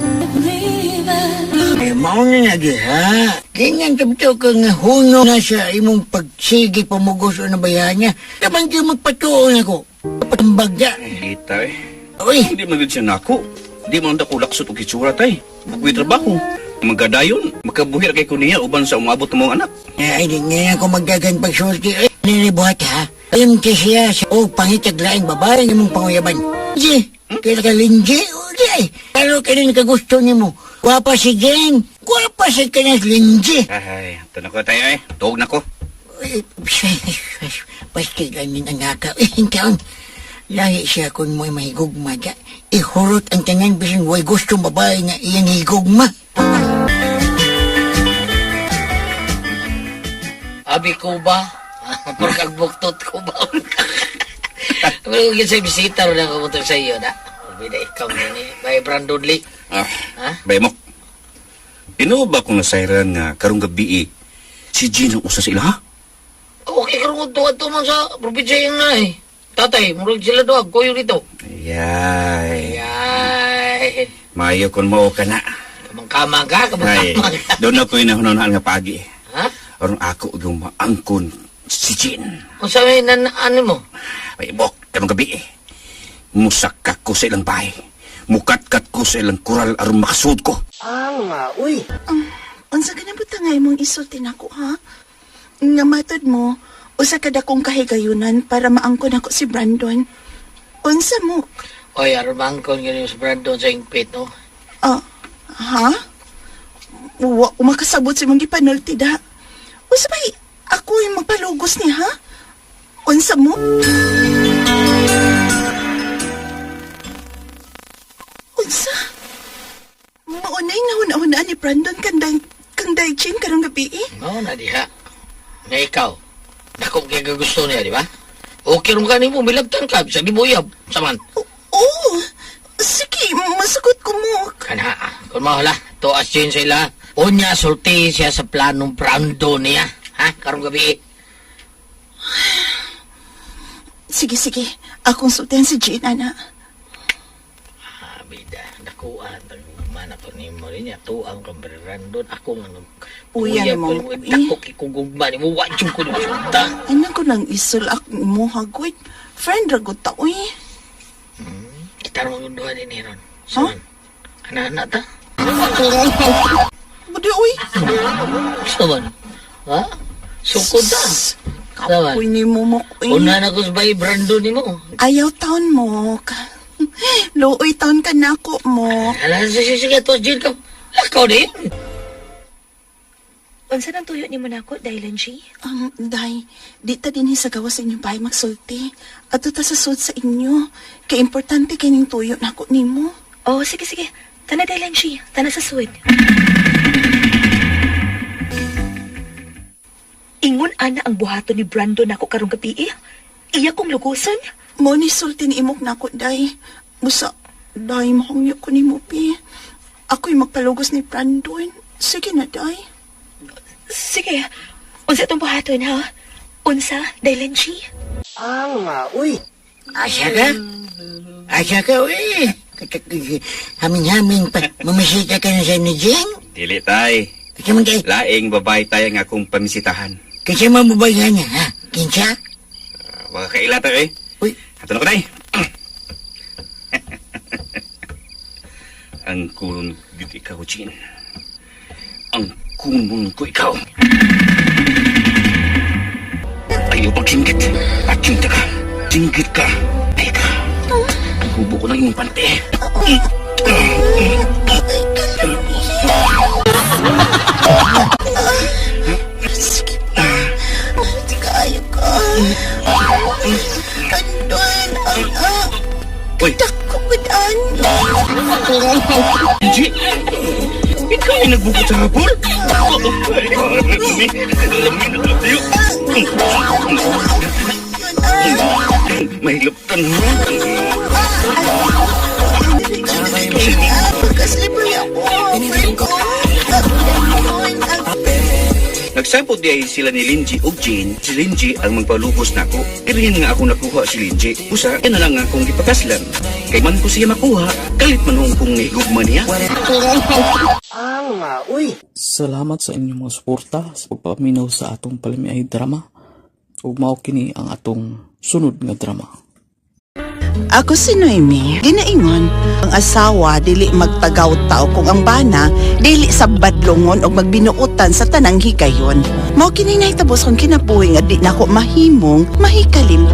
G: Eh, mao na na diha. Ganyan tabto ka nga huno na sa imong pagsigi pamugos o nabayan niya. Taman kayo magpatuon ako. Patambag ya.
C: Kita eh.
G: Uy,
C: Hindi man gud siya nako. Di man ta kulaksot og hitsura tay. Bugoy trabaho. Magadayon, makabuhi ra kay ko niya uban sa umabot ng mga anak.
G: ay, di nga ako magdagan pagsulti. Ay, ninibuhat ha. Ayun kay siya sa o pangitag laing babae ng imong panguyaban. Ji, kaya ka Linji, o di ay. Pero kaya nakagusto nimo. Gwapa si Jane, gwapa si kanyang Linji.
C: Ay, tanong ko tayo eh. Tuog na ko.
G: Ay, Pastilan min ang nakaw. Taon, lahi siya kung mo'y mahigugma dya. Ihurot ang tanan bisan way gustong babae nga iyang higugma.
L: Abi ko ba? Pagkag buktot ko ba? Pero kung sa bisita rin ako punta sa iyo na. Bida ikaw na ni. Bay Brandon Lee.
C: Ah,
L: Ha?
C: bay mo. Ino ba kung nasayran nga karong gabi eh, si Jean ang usa sa ila ha?
L: Okay, karoon ko to man sa probinsya yung na eh. Tatay, murag sila doag. Kuyo dito.
C: Ayay.
L: Ay,
C: Maayo kon mao ka na.
L: kamang-kamang ka,
C: Ay,
L: kamang-kamang ka.
C: doon ako inahunahunaan nga pagi.
L: Ha?
C: Aron ako yung maangkon si Jean.
L: Kung sa may nan, ano mo?
C: Ay, bok, karong gabi eh. Musakak ko sa ilang bahay. Mukatkat ko sa ilang kural aron makasud ko.
K: Unsa ka na buta nga imong isulti nako, ha? Nga matod mo, usa ka dakong kahigayunan para maangkon ako si Brandon. Unsa mo?
L: Oy, aron maangkon ganyan si Brandon sa ingpit, no?
K: Ah, ha? Wa ko makasabot sa imong gipanulti da. Unsa bay ako yung magpalugos ni ha? Unsa mo? Unsa? Maunay nahuna-hunaan ni Brandon kandang kang Daijin karong gabi eh.
L: No, na diha. Nga ikaw. Dako kay gusto niya, di ba? Okay rin ka nimo, milagtan ka, sa gibuyab, saman.
K: Oo. Sige, masagot ko mo.
L: Kana, kung mahala, to as yun sila. Unya sulti siya sa planong Brando niya, ha? Karong gabi.
H: Sige, sige. Akong sultihan si Jane, ana.
L: Ah, bida, nakuha man ako ni mo rin niya tuang kang Brandon ako nga nag
H: Uyan
L: uyab
H: mo,
L: ko nimo, dako kay kong gugma nimo wa jud ko nagsulta.
H: Anang ko nang isol ak mo hagwit. Friend ra gud ta uy.
L: Kita ron duha din ron. Huh? Ana-ana ta.
H: Budi uy.
L: Saban. Ha? Sukod ta. Saban.
H: Uy ni mo mo uy.
L: Una na ko sa bay Brandon nimo.
H: Ayaw taon mo. Luoy taon ka na ako mo.
L: Ala, sige, sige, tos Jane ka. Lakaw din.
J: Unsa nang tuyo nimo nako, Dailan G?
H: Day, di ta din sa gawas sa inyong bahay magsulti. Ato ta sa sud sa inyo. Kay importante kining tuyo nako nimo.
J: Oh, sige sige. Tana Dailan G, tana sa suod. Ingon ana ang buhaton ni Brando nako karong gabi. Eh. Iya kong lugusan.
H: Mo ni sulti ni imok nako, Day. Busa, Day, mahangyo ko nimo pi. Ako'y magpalugos ni Brandon. Sige na, Day.
J: Sige. Unsa itong buhaton ha? Unsa, Dailan G?
G: Ah, uy. Asa ka? Asa ka, uy. Hamin-hamin pa. Mamisita ka na sa ni Jeng?
C: Dili tay.
G: Kasi man kay,
C: Laing babae tayo nga akong pamisitahan.
G: kasi mamubayan niya, ha? Kinsa?
C: Wala kaila tayo eh.
G: Uy.
C: Ato na ko tay. Ang kunon gid ikaw, Jean. Ang kunon ko ikaw. Ayaw pagsinggit. Patsinta ka. Singgit ka. Ay ka. Ang hubo ko ng imong pante.
H: Sige pa. Mahal kayo ka. Andun ang ah.
C: Uy.
H: Dako gud an.
C: Benji! Ikaw ay nagbukod sa hapon? Mahilaptan mo.
H: Pagkaslibre ako. Friend ko. Andun ang
C: Nagsabot di ay sila ni Linji ug Jane. Si Linji ang magpalubos nako. Irihin nga ako nakuha si Linji. Usa, yan na lang nga akong gipakaslan. Kay man ko siya makuha, kalit man hong kung higugma niya.
B: Salamat sa inyong mga suporta sa pagpaminaw sa atong palamiay drama. Ug mao kini ang atong sunod nga drama.
H: Ako si Noemi, ginaingon, ang asawa dili magtagaw-taw kung ang bana dili sa badlongon o magbinuotan sa tanang higayon. Mao kini nahitabo sa akong kinabuhi nga di nako mahimong mahikalim.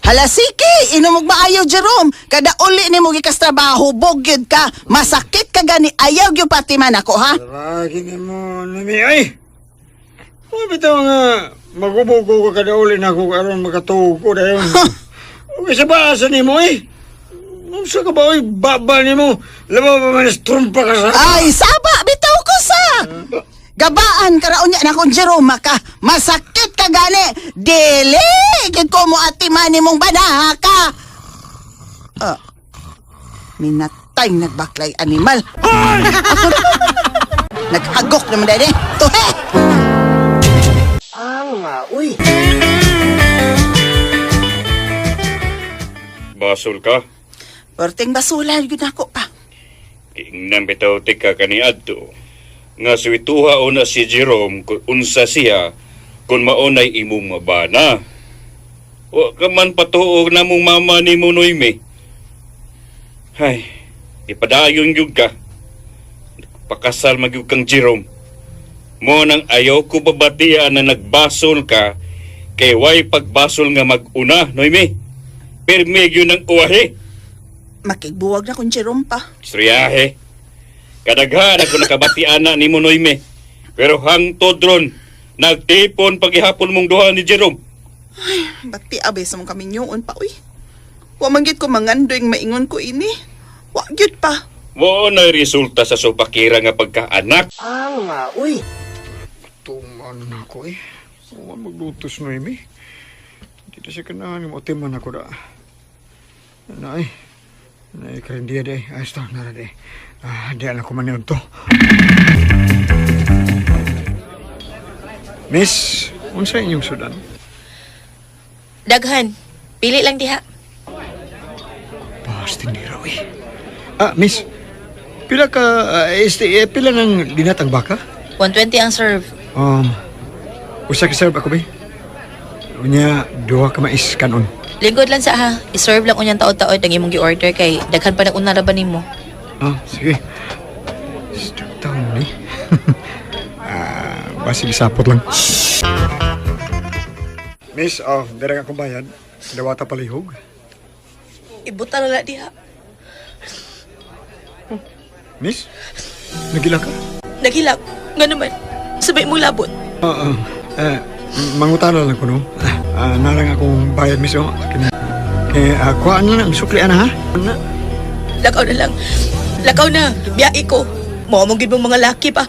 H: Hala sige, inom og maayo Jerome. Kada uli nimo gikas trabaho, bugyod ka. Masakit ka gani ayaw gyud pati man ako ha.
D: Lagi ni mo, Noemi, ay! Kung bitaw nga, magubo ko ka kada uli na ako aron makatuog ko dayon. Okay, sa baasa ni mo, eh. Unsa ka ba, oy, baba ni mo? Laba pa man trumpa ka sa...
H: Ay, saba, bitaw ko sa. Gabaan karaon niya na akong Jerome ka. Masakit ka gani. Dili, gid ko mo ati man nimong banaha ka. Ah, minatay nagbaklay animal. Ako, naghagok naman dali. Tuhe!
C: Basol ka.
H: Perting basula, yun ako pa.
C: Ingnan bitaw tika kaniadto. Nga suwituha una si Jerome kung unsa siya kung maunay imong mabana. Wa ka man patuog na mong mama ni mo Noemi. Hay, ipadayon gyud ka. Pakasal magyud kang Jerome. Mo nang ayaw ko babatian na nagbasol ka kay way pagbasol nga mag-una, Noemi. Pirmi gyud ang uwahi.
H: Makigbuwag na kong Jerome pa.
C: Istoryahe. Kadaghan ako nakabati ana ni mo Noime. Pero hangtod ron, nagtipon paghihapon mong duha ni Jerome.
H: Bati abay sa mong kaminyoon pa, uy. Wa man gyud ko mangandoy nga maingon ko ini. Wa gyud pa.
C: Mo na resulta sa supakira nga pagkaanak.
D: Tuman ako eh. Huwag maglutos, Noemi. Dito siya kanahan mo, timan ako da. Nay, nay, karindiya day. Ay, stop na day. Ah, di alam ko man yun to. Miss, unsa inyong sudan?
E: Daghan. Pili lang diha.
D: Pastindira, uy. Ah, miss, pila ka, pila ng linatang baka?
E: 120 ang serve.
D: Usa ka serve ako, bay. Unya, duha ka mais kanon.
E: Lingkod lang sa ha. I-serve lang unyang taod-taod ang imong gi-order kay daghan pa nag una ra ba nimo.
D: Ah, sige. Stuck down, eh. Ah, basig sapot lang. Miss, oh, dira nga akong bayad. Dawata palihog.
E: Ibuta na lang diha.
D: Miss, nagila ka?
E: Naghilak. Nga naman. Sabay mong labot.
D: Oo. Eh, mangutana lang ko, no? Ah, narang akong bayad, miss, oh. Kaya, kuhaan na lang, sukli, ana, ha? Ana.
E: Lakaw na lang. Lakaw na. Biyai ko. Mao mong gid mong mga laki pa.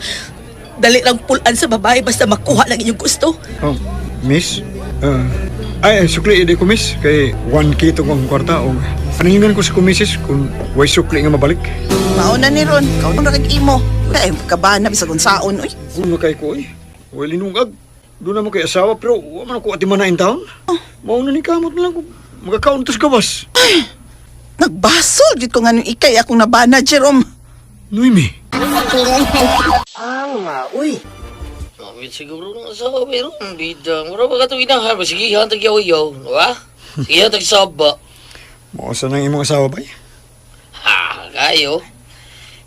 E: Dali lang pulan sa babae basta makuha lang inyong gusto.
D: Oh, miss? Ay, sukli, hindi ko, miss. Kay 1K itong akong kwarta. O, paningin ko sa kumisis kung way sukli nga mabalik.
H: Mauna ni Ron, kau nang kag imo. Ay, kabana bisag unsaon oy.
D: Kung na kay ko, eh. Way linungag. Doon naman kay asawa, pero wa man ako atiman na in town. Mauna ni kamot na lang ko. Magakauntos ka, bas.
H: Nagbasol gid ko nga nung ikay akong nabana, Jerome.
D: Noemi.
L: Mawit siguro ng asawa pero bida. Mura ba ka itong inahan? Sige, hantag yaw-yaw. Diba? Sige, hantag saba.
D: Mausa nang imong asawa, bay?
L: Ha, kayo.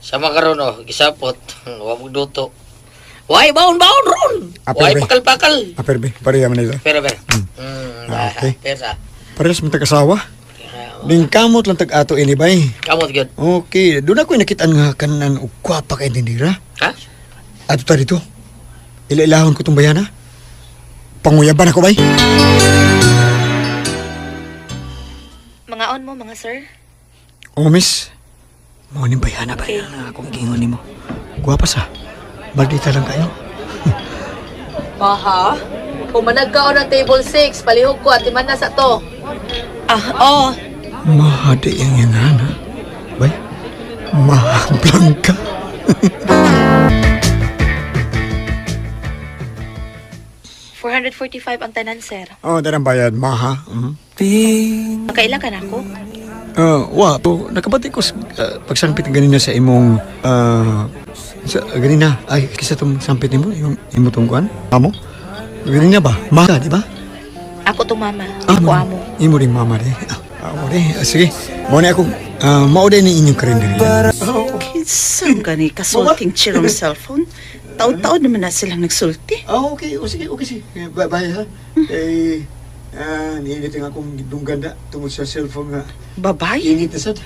L: Sama karon oh, gisapot. Wa magduto. Why baon-baon ron?
D: Apel,
L: Why
D: be.
L: pakal-pakal?
D: Aper, be. Pareha man nila.
L: Pero pero.
D: Ah, okay.
L: Pera.
D: Parehas man tag-asawa. Ding kamot lang tag-ato ini, bay.
L: Kamot gyud.
D: Okay, doon ako nakitaan nga kanan og kwapa kay tindira.
L: Ha?
D: Ato ta dito. Ilailahon ko tong bayana. Panguyaban ako, bay.
J: Mga on mo, mga sir.
D: Oh, miss. Mo ni bayana, bayana. Akong gingon nimo. Gwapa sa. Maldita lang kayo.
E: Maha, pumanag ka ng table 6. Palihog ko at na sa to. Ah, oh.
D: Mahadi ang yang hana. Bay. Maha Blanca.
J: 445 ang tanan, sir.
D: Oh, darang bayad. Maha. Mm.
J: Makaila ka na ako?
D: Wa, po, nakabati ko sa, pagsampit ganina sa imong sa, ganina, ay kisa tong sampit nimo, yung imo tong kuan. Amo? Ganina ba? Maha, di ba?
J: Ako to mama. Ako amo.
D: Imo ring mama di. Ah, amo di. Ah, sige. Mao ni ako, mao din ni inyong karinderya.
H: Kinsam gani kasulting Jerome cellphone. Taon-taon naman na silang nagsulti.
D: Ah, okay. O sige, okay sige. Bye, bye ha. Eh, niinit ang akong dunggan tungod sa cellphone nga.
H: Babay?
D: Init na sad.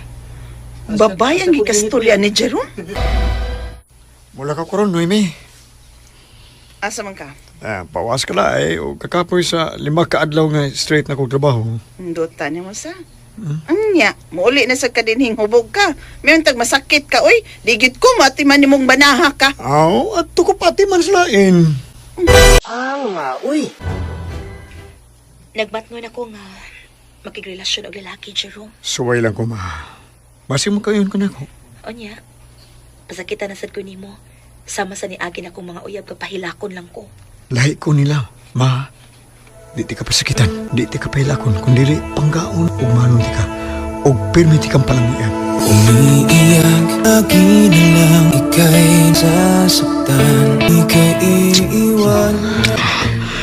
H: Babay ang gikasturya ni Jerome?
D: Mula ka koron, Noemi.
H: Asa man ka?
D: Ah, pawas ka la eh. O kakapoy sa 5 ka adlaw nga straight na kong trabaho.
H: Ndota ni mo sa. Anya, muuli na sa kadinhing hubog ka. Mayon tag masakit ka, oy. Digit ko matiman nimong banaha ka.
D: Aw, at ko pati man sila in.
J: Nagmatngon ako nga makigrelasyon og lalaki, Jerome.
D: Suway lang ko, ma. Basig mo kayon ko na ako.
J: Onya, pasakitan na sad ko nimo. Sama sa niagin akong mga uyab kapahilakon lang ko.
D: Lahi ko nila, ma. Di ti ka pasakitan, di ti ka pahilakon, kundi panggaon ug manon ti ka. Og pirmi ti kang palamian.
I: Umiiyak, lagi na lang ika'y sasaktan. Ika'y iiwan.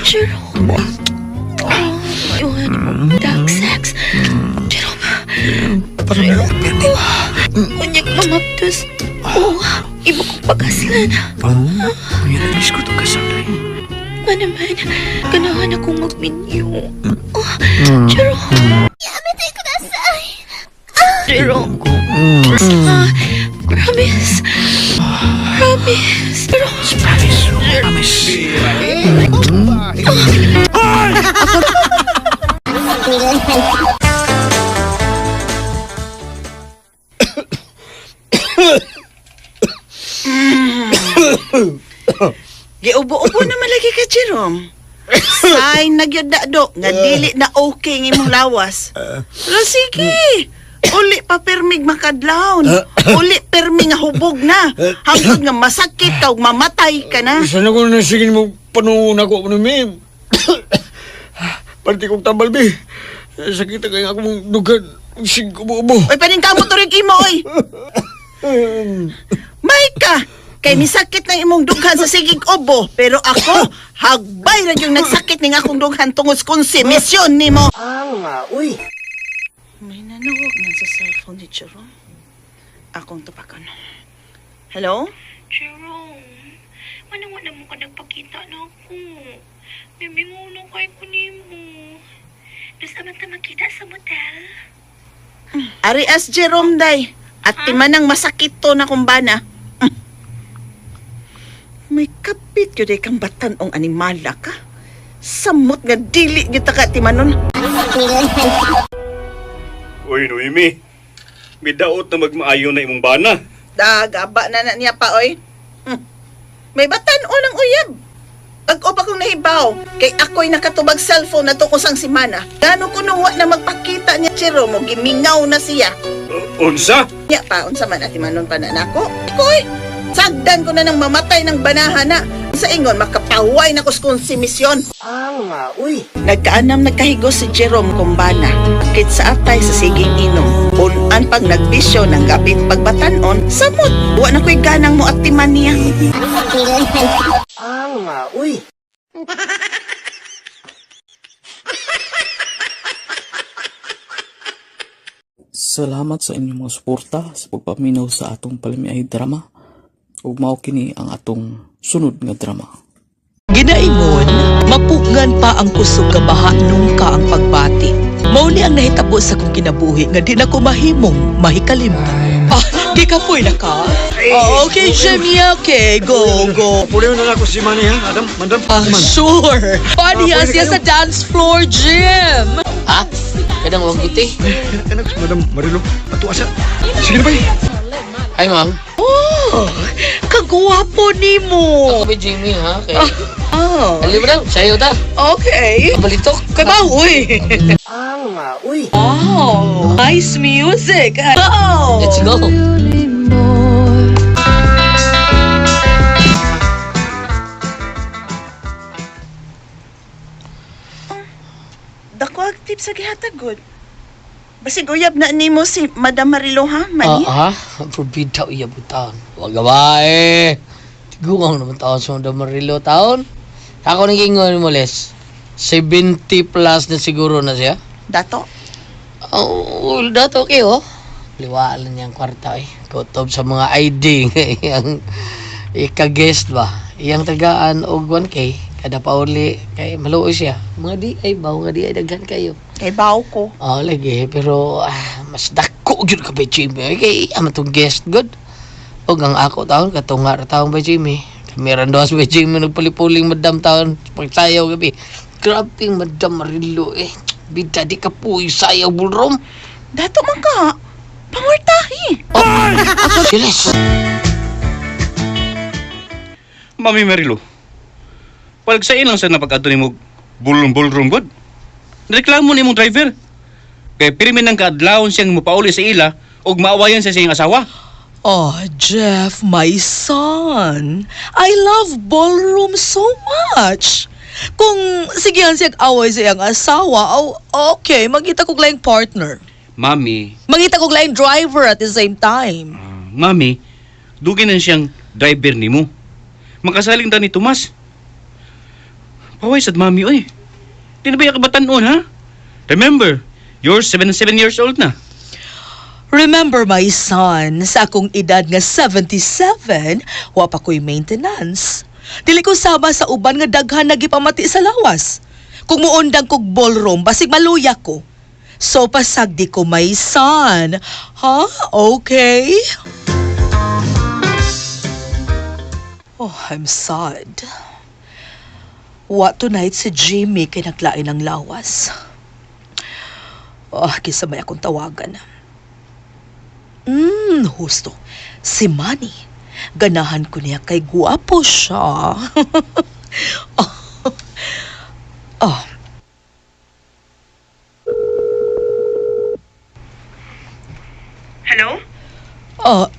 J: Jerome. Oh, you want dark sex. Jerome.
D: Parang
J: Unyag mamaptos. Oh, iba kong pag-aslan.
D: Oh, miss ko itong kasal.
J: Nga naman, ganahan akong magminyo. Oh, Jerome. Jerome. Ah, promise. Promise. Jerome.
D: Promise. Promise.
H: Giubo-ubo naman lagi ka, Jerome. Sign na gyud na do nga dili na okay ang imong lawas. Pero sige. Uli pa pirmig makadlawn. Uli pirmi nga hubog na. Hangtod nga masakit ka ug mamatay ka na.
D: Sana ko na sige mo panungon ako ni ma'am. Parte kong tambal, be. Sakit kay akong dugan. Sig ubo-ubo.
H: Oy, paningkamot to rin imo, oy. May ka! Kay misakit ng imong dughan sa sigig ubo. Pero ako, hagbay ra yung nagsakit ning akong dughan tungod sa konsumisyon nimo.
G: Uy.
H: May nanawag man sa cellphone ni Jerome. Akong tupakan. Hello?
J: Jerome, manang wala mo ka nagpakita na ako. Miminguno kay ko nimo. Gusto man ta magkita sa motel?
H: Ari as Jerome day. At timanang masakit to na kumbana. May kapit yun ay kang batanong animala ka. Samot nga dili kita ka timanon.
C: Uy, Noemi. Midaot na magmaayo na imong bana.
H: Dagaba na na niya pa, oy. May batan-on ang uyab. Pag-o pa kong nahibaw, kay ako'y nakatubag cellphone na to kusang simana. Gano ko nung wa na magpakita niya, Jerome, mo gimingaw na siya.
C: Unsa?
H: Nya pa, unsa man ati manon pa na nako. Koy, sagdan ko na ng mamatay ng banahan na. Sa ingon, makapaway na kus konsumisyon.
G: Uy.
H: Nagkaanam nagkahigo si Jerome Kumbana. Kit sa atay sa siging inom. Unan pag nagbisyo ng gabit pagbatanon, samot. Wa na ko'y ganang mo at timan niya.
G: Uy.
B: Salamat sa inyong mga suporta sa pagpaminaw sa atong palamiay drama. Ug mao kini ang atong sunod nga drama.
E: Ginaingon, mapugngan pa ang kusog nga baha nung ka ang pagbati. Mao ni ang nahitabo sa kong kinabuhi nga di na ko mahimong mahikalimtan. Ah, di ka po na ka? Oh, okay, Jimmy, okay, go, go.
D: Puli na ako si Manny, ha? Adam, madam.
E: Ah, sure. Paano siya sa dance floor, Jim?
L: Ha? Kadang wag iti.
D: Anak, Madam Marilo, ato asa. Sige na ba?
L: Hi, ma'am.
E: Oh, kagwapo nimo.
L: Ako ba Jimmy, ha? Kay...
E: Oh,
L: Alam mo na, sayo ta.
E: okay.
L: Balitok.
E: Kabahoy.
G: Uy.
E: Wow, nice music. Oh.
L: Let's go.
H: Dako active sa gihatag gud. Basig uyab na nimo si Madam Marilo ha, Mani?
L: Ah, ah, forbid iya po taon. Wag ba eh. Tiguang naman taon sa Madam Marilo taon. Ako nang ingon mo les. 70 plus na siguro na siya.
H: Dato.
L: Oh, dato okay oh. Liwaan niyang kwarta eh. Kutob sa mga ID nga iyang ika-guest ba. Iyang tagaan og 1K kada pauli kay maluoy siya. Mga di ay ba, mga di ay daghan kayo.
H: Kay bawo ko.
L: Oh, lagi pero mas dako gyud ka ba Jimmy. Kay iya man tong guest good. Og ang ako taon katunga ra taon ba Jimmy. Kami ra ba Jimmy nagpalipuling madam taon pagsayaw gabi. Grabe madam Marilo eh. Bida di ka po sayaw ballroom.
H: Dato man ka. Pangortahi.
L: Oh, Siles.
C: Mami Marilo. Palagsain lang sa napag-adto nimo ballroom god. Reklamo ni imong driver. Kay pirmi nang kaadlawon siyang mopauli sa ila ug maawayan sa siyang asawa.
E: Oh, Jeff, my son. I love ballroom so much. Kung sigihan siyang away sa iyang asawa, oh, okay, magita kog laing partner.
C: Mami,
E: Mangita kog laing driver at the same time.
C: mami, dugay na siyang driver nimo. Makasaling ta ni Tomas. Paway sad mami oy. Di na ba ka batan-on ha? Remember, you're 77 years old na.
E: Remember, my son, sa akong edad nga 77, wa pa ko'y maintenance. Dili ko sama sa uban nga daghan nagipamati sa lawas. Kung muundang kog ballroom, basig maluya ko. So pasagdi ko, my son. Ha? Okay? Oh, I'm sad. Wa tonight si Jimmy kay naglain ang lawas. Oh, kisa may akong tawagan. Husto. Si Manny. Ganahan ko niya kay guwapo siya. Oh.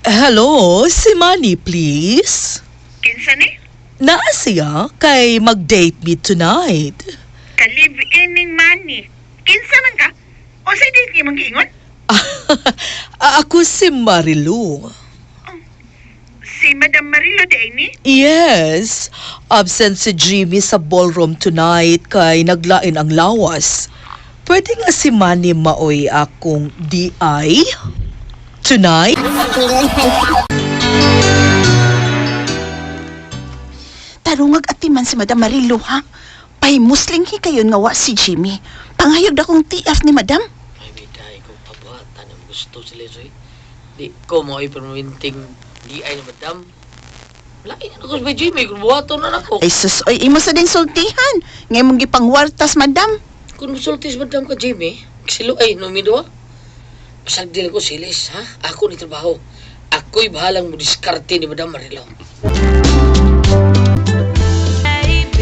E: Hello, si Manny, please.
J: Kinsa ni?
E: Naa siya kay mag-date me tonight.
J: Ka-live-in ning Manny. Kinsa man ka? O sa date ni mong giingon?
E: Ako si Marilu.
J: Si Madam Marilo di ay ni?
E: Yes, absent si Jimmy sa ballroom tonight kay naglain ang lawas. Pwede nga si Manny maoy akong DI tonight?
H: Tarungag atiman si Madam Marilu, ha? Pahimusling hi kayon nga wa si Jimmy. Pangayog na kong TF ni Madam.
L: Ay, biday ko pabuhatan ang gusto sila soy. Di ko mo ay permanenteng di ay na madam. Lain na ko sa Jimmy kung buhaton na nako.
H: Ay sus, oy, imo sa din sultihan. Ngay mong gipangwartas, Madam.
L: Kung musultis madam ka Jimmy, silo ay numidwa. Pasag dili ko silis, ha? Ako ni trabaho. Ako'y bahalang mo diskarte ni Madam Marilo.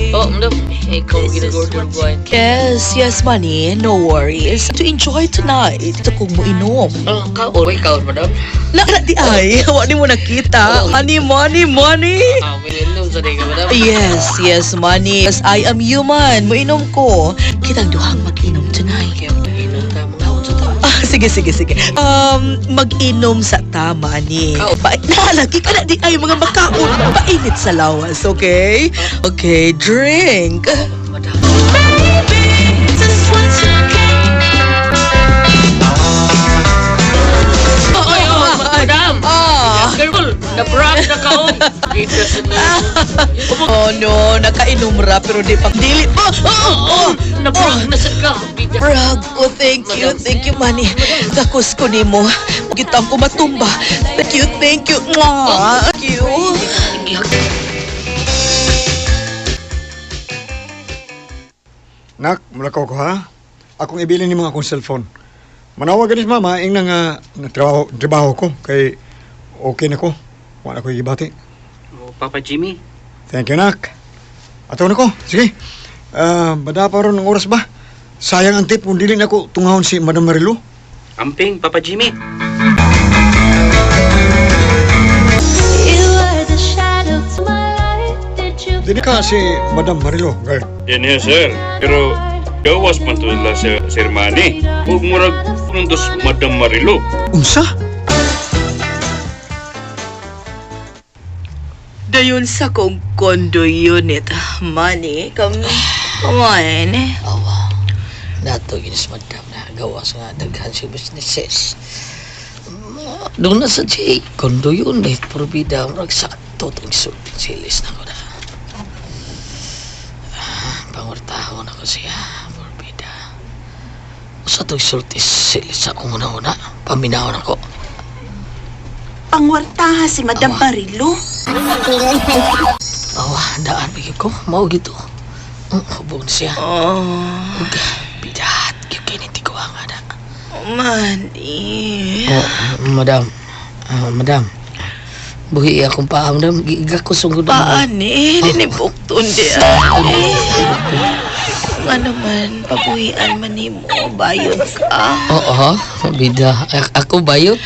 L: Oh, madam, ikaw ginagorder buhay.
E: Yes, yes, Manny. No worries. To enjoy tonight. Ito kong moinom.
L: Oh, kaon, ay kaon, madam.
E: Na, di ay. Wa ni mo nakita. Money, money, money.
L: Ah, minilom sa ka, madam.
E: Yes, yes, Manny. Yes, I am human. Moinom ko. Kitang duhang mag-inom tonight.
L: Kaya mag-inom ta, mga sa ta.
E: Ah, sige, sige, sige. Mag-inom sa tama ni. Ba nalagi ka na di ay mga makaon. Painit sa lawas, okay? Okay, drink.
L: Madam. Oy, oh, madam!
E: Ah.
L: Careful! Na-brag na ka, oh! Kita sa na.
E: Oh no, nakainom ra pero di pa dili pa. Oh, oh,
L: Na-brag na sa ka. Bida.
E: Brag ko, thank you, thank you, Manny. Gakos ko nimo. Gitang ko matumba. Thank you, thank you. Mwah. Thank you.
D: Nak, mulakaw ko ha. Akong ibilin ni mga akong cellphone. Manawag ganis mama, ing na nga na trabaho, trabaho ko kay okay na ko. Wala ko gibati.
C: Oh, Papa Jimmy,
D: Thank you, nak. Ato na ko. Sige. Ah, bada pa ron ang oras ba? Sayang ang tip kung dili na ko tungahon si Madam Marilu.
C: amping Papa Jimmy.
D: Dili ka si Madam Marilu, girl.
C: Yan yan, sir. Pero gawas man to nila sa Sir Manny. Ug murag puntos Madam Marilo.
D: Unsa?
E: Dayon sa kong condo unit. Manny, come, come on.
L: Awa. Nato ginis madam na gawas nga daghan si businesses. Doon na sa J, kondo unit, probida, murag sakto tong sulti silis na ko na. Ah, pangwartahon ako siya, probida. Sa tong sulti silis sa akong una-una, paminahon ako.
H: Pangwartaha si Madam
L: Awa.
H: Marilu.
L: Awa, daan bigay ko, mao gito. Hubon siya.
E: Oh,
L: Ug bidat, gyud kay ni tiguang ana.
E: Manny.
L: Oh, madam. Ah, madam. Buhi akong paa, madam. Giiga ko sungod.
E: Paani, dinibukton di ani. Nga naman, pabuhian man nimo, bayot ka.
L: Oo, ha? Bida. Ako bayot?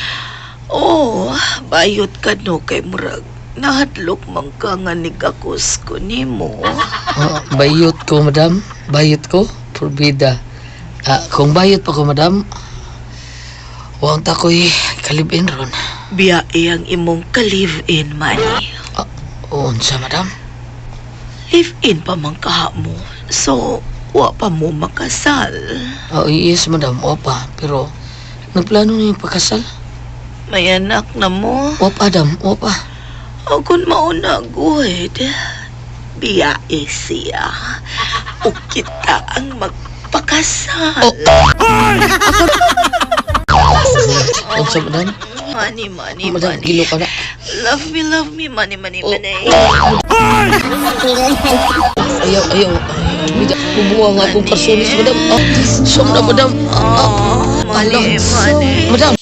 E: Oh, bayot ka no kay murag. Nahadlok man ka nga nigakos ko nimo.
L: Oo, bayot ko, madam. Bayot ko. Purbida. Ah, kung bayot pa ko, madam, huwag ta ko'y kalibin ron.
E: Biyae ang imong ka-live-in, Manny.
L: Ah, unsa, madam?
E: Live-in pa man kaha mo. So, wa pa mo makasal.
L: Oh, yes, madam. Opa. Pero, nagplano na yung pagkasal?
E: May anak na mo.
L: Opa, madam. Opa.
E: O kung mauna, good. Biyae siya. O kita ang magpakasal.
L: Unsa, madam?
E: Money, money,
L: Madam,
E: money.
L: gilo ka na.
E: Love me, money, money,
L: Oh.
E: money.
L: Ayaw, ayaw. Ayaw. Bida, bubuha nga akong karsunis, madam. Ah, sum na, madam. Ah, ah,
E: Money, money.
L: Madam.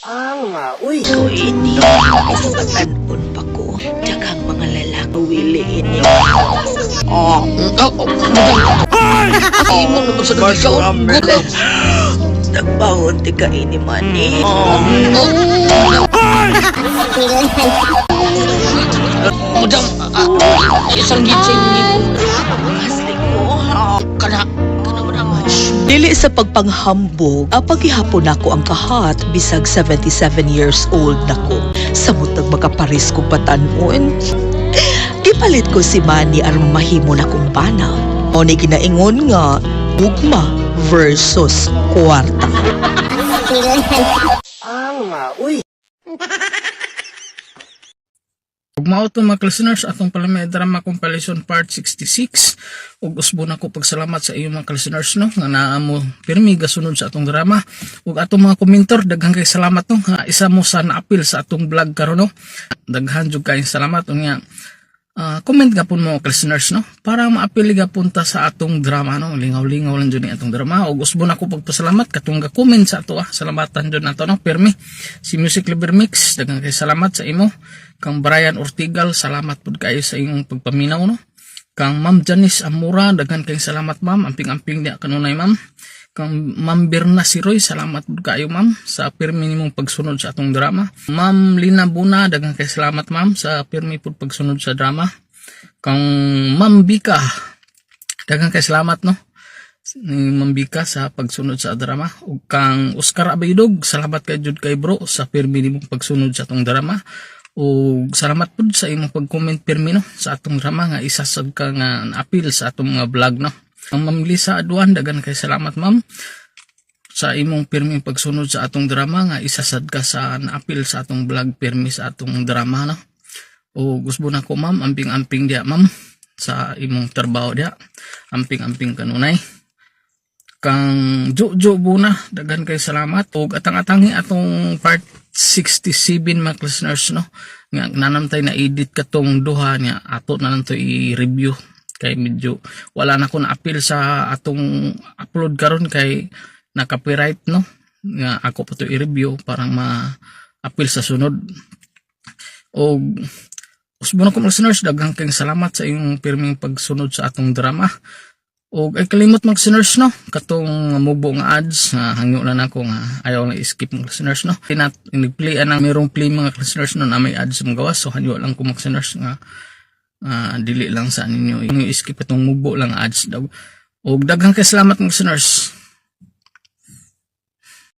E: Ko ini. Patanon pa ko. Daghang mga lalaki wili ini. Oh.
L: Oh, oh, madam. Ay, mo naman sa nagkaon.
E: Nagbangon ti ka ini mani.
L: Madam, isang gitsing Kana, kana madam.
E: Dili sa pagpanghambog, apagihapon nako ang kahat bisag 77 years old nako. Samot nagmakaparis ko batan-on. Gipalit ko si Manny aron mahimo na kong bana. O ni ginaingon nga gugma versus kwarta.
B: Ug mao to, mga listeners, atong palami drama compilation part 66. Ug usbo na ko pagsalamat sa iyong mga listeners, no, nga naa mo pirmi gasunod sa atong drama ug atong mga komentor. Daghan kay salamat, no, nga isa mo sa naapil sa atong vlog karon, no. Daghan jud kayong salamat. Unya comment gapon mo, listeners, no, para maapil gapon ta sa atong drama, no. Lingaw-lingaw lang jud ni atong drama. Ug usbo na ko pagpasalamat katong ga comment sa ato, ah. Salamatan jud nato, no, pirmi si Music Liver Mix, daghan kay salamat sa imo. Kang Brian Ortigal, salamat pud kayo sa imong pagpaminaw, no. Kang Ma'am Janice Amura, daghan kayong salamat, ma'am. Amping-amping diya kanunay, ma'am. Kang Ma'am Berna Siroy, salamat pud kayo, ma'am, sa pirmi nimong pagsunod sa atong drama. Ma'am Lina Buna, daghan kay salamat, ma'am, sa pirmi pud pagsunod sa drama. Kang Ma'am Bika, daghan kay salamat, no, ni Ma'am Bika sa pagsunod sa drama. Ug kang Oscar Abaydog, salamat kay jud kay bro sa pirmi nimong pagsunod sa atong drama. Ug salamat pud sa imong pag-comment pirmi, no, sa atong drama nga isa sad ka nga appeal sa atong mga vlog, no. Ang Ma'am Lisa Aduan, daghan kay salamat, ma'am, sa imong pirming pagsunod sa atong drama nga isa sad ka sa naapil sa atong vlog pirmi sa atong drama, no. O gusto na ko, ma'am, amping-amping diya, ma'am, sa imong trabaho diya. Amping-amping kanunay. Kang Jojo Buna, daghan kay salamat. Ug atang-atangi atong part 67, mga listeners, no, nga nanamtay na edit katong duha niya, ato na lang to i-review kay medyo wala na ko na appeal sa atong upload karon kay na copyright, no, nga ako pa to i-review parang ma-appeal sa sunod. Og usbo na ko, mga listeners, daghang kayong salamat sa inyong pirming pagsunod sa atong drama. Og ay kalimot, mga listeners, no, katong mubo nga ads nga hangyo na nako nga ayaw na i-skip, mga listeners, no. Tinat nag-play anang merong play, mga listeners, no, na may ads mga gawas. So hangyo lang ko, mga listeners, nga dili lang sa ninyo i-skip itong mubo lang ads daw. Og daghang kay salamat, mga listeners.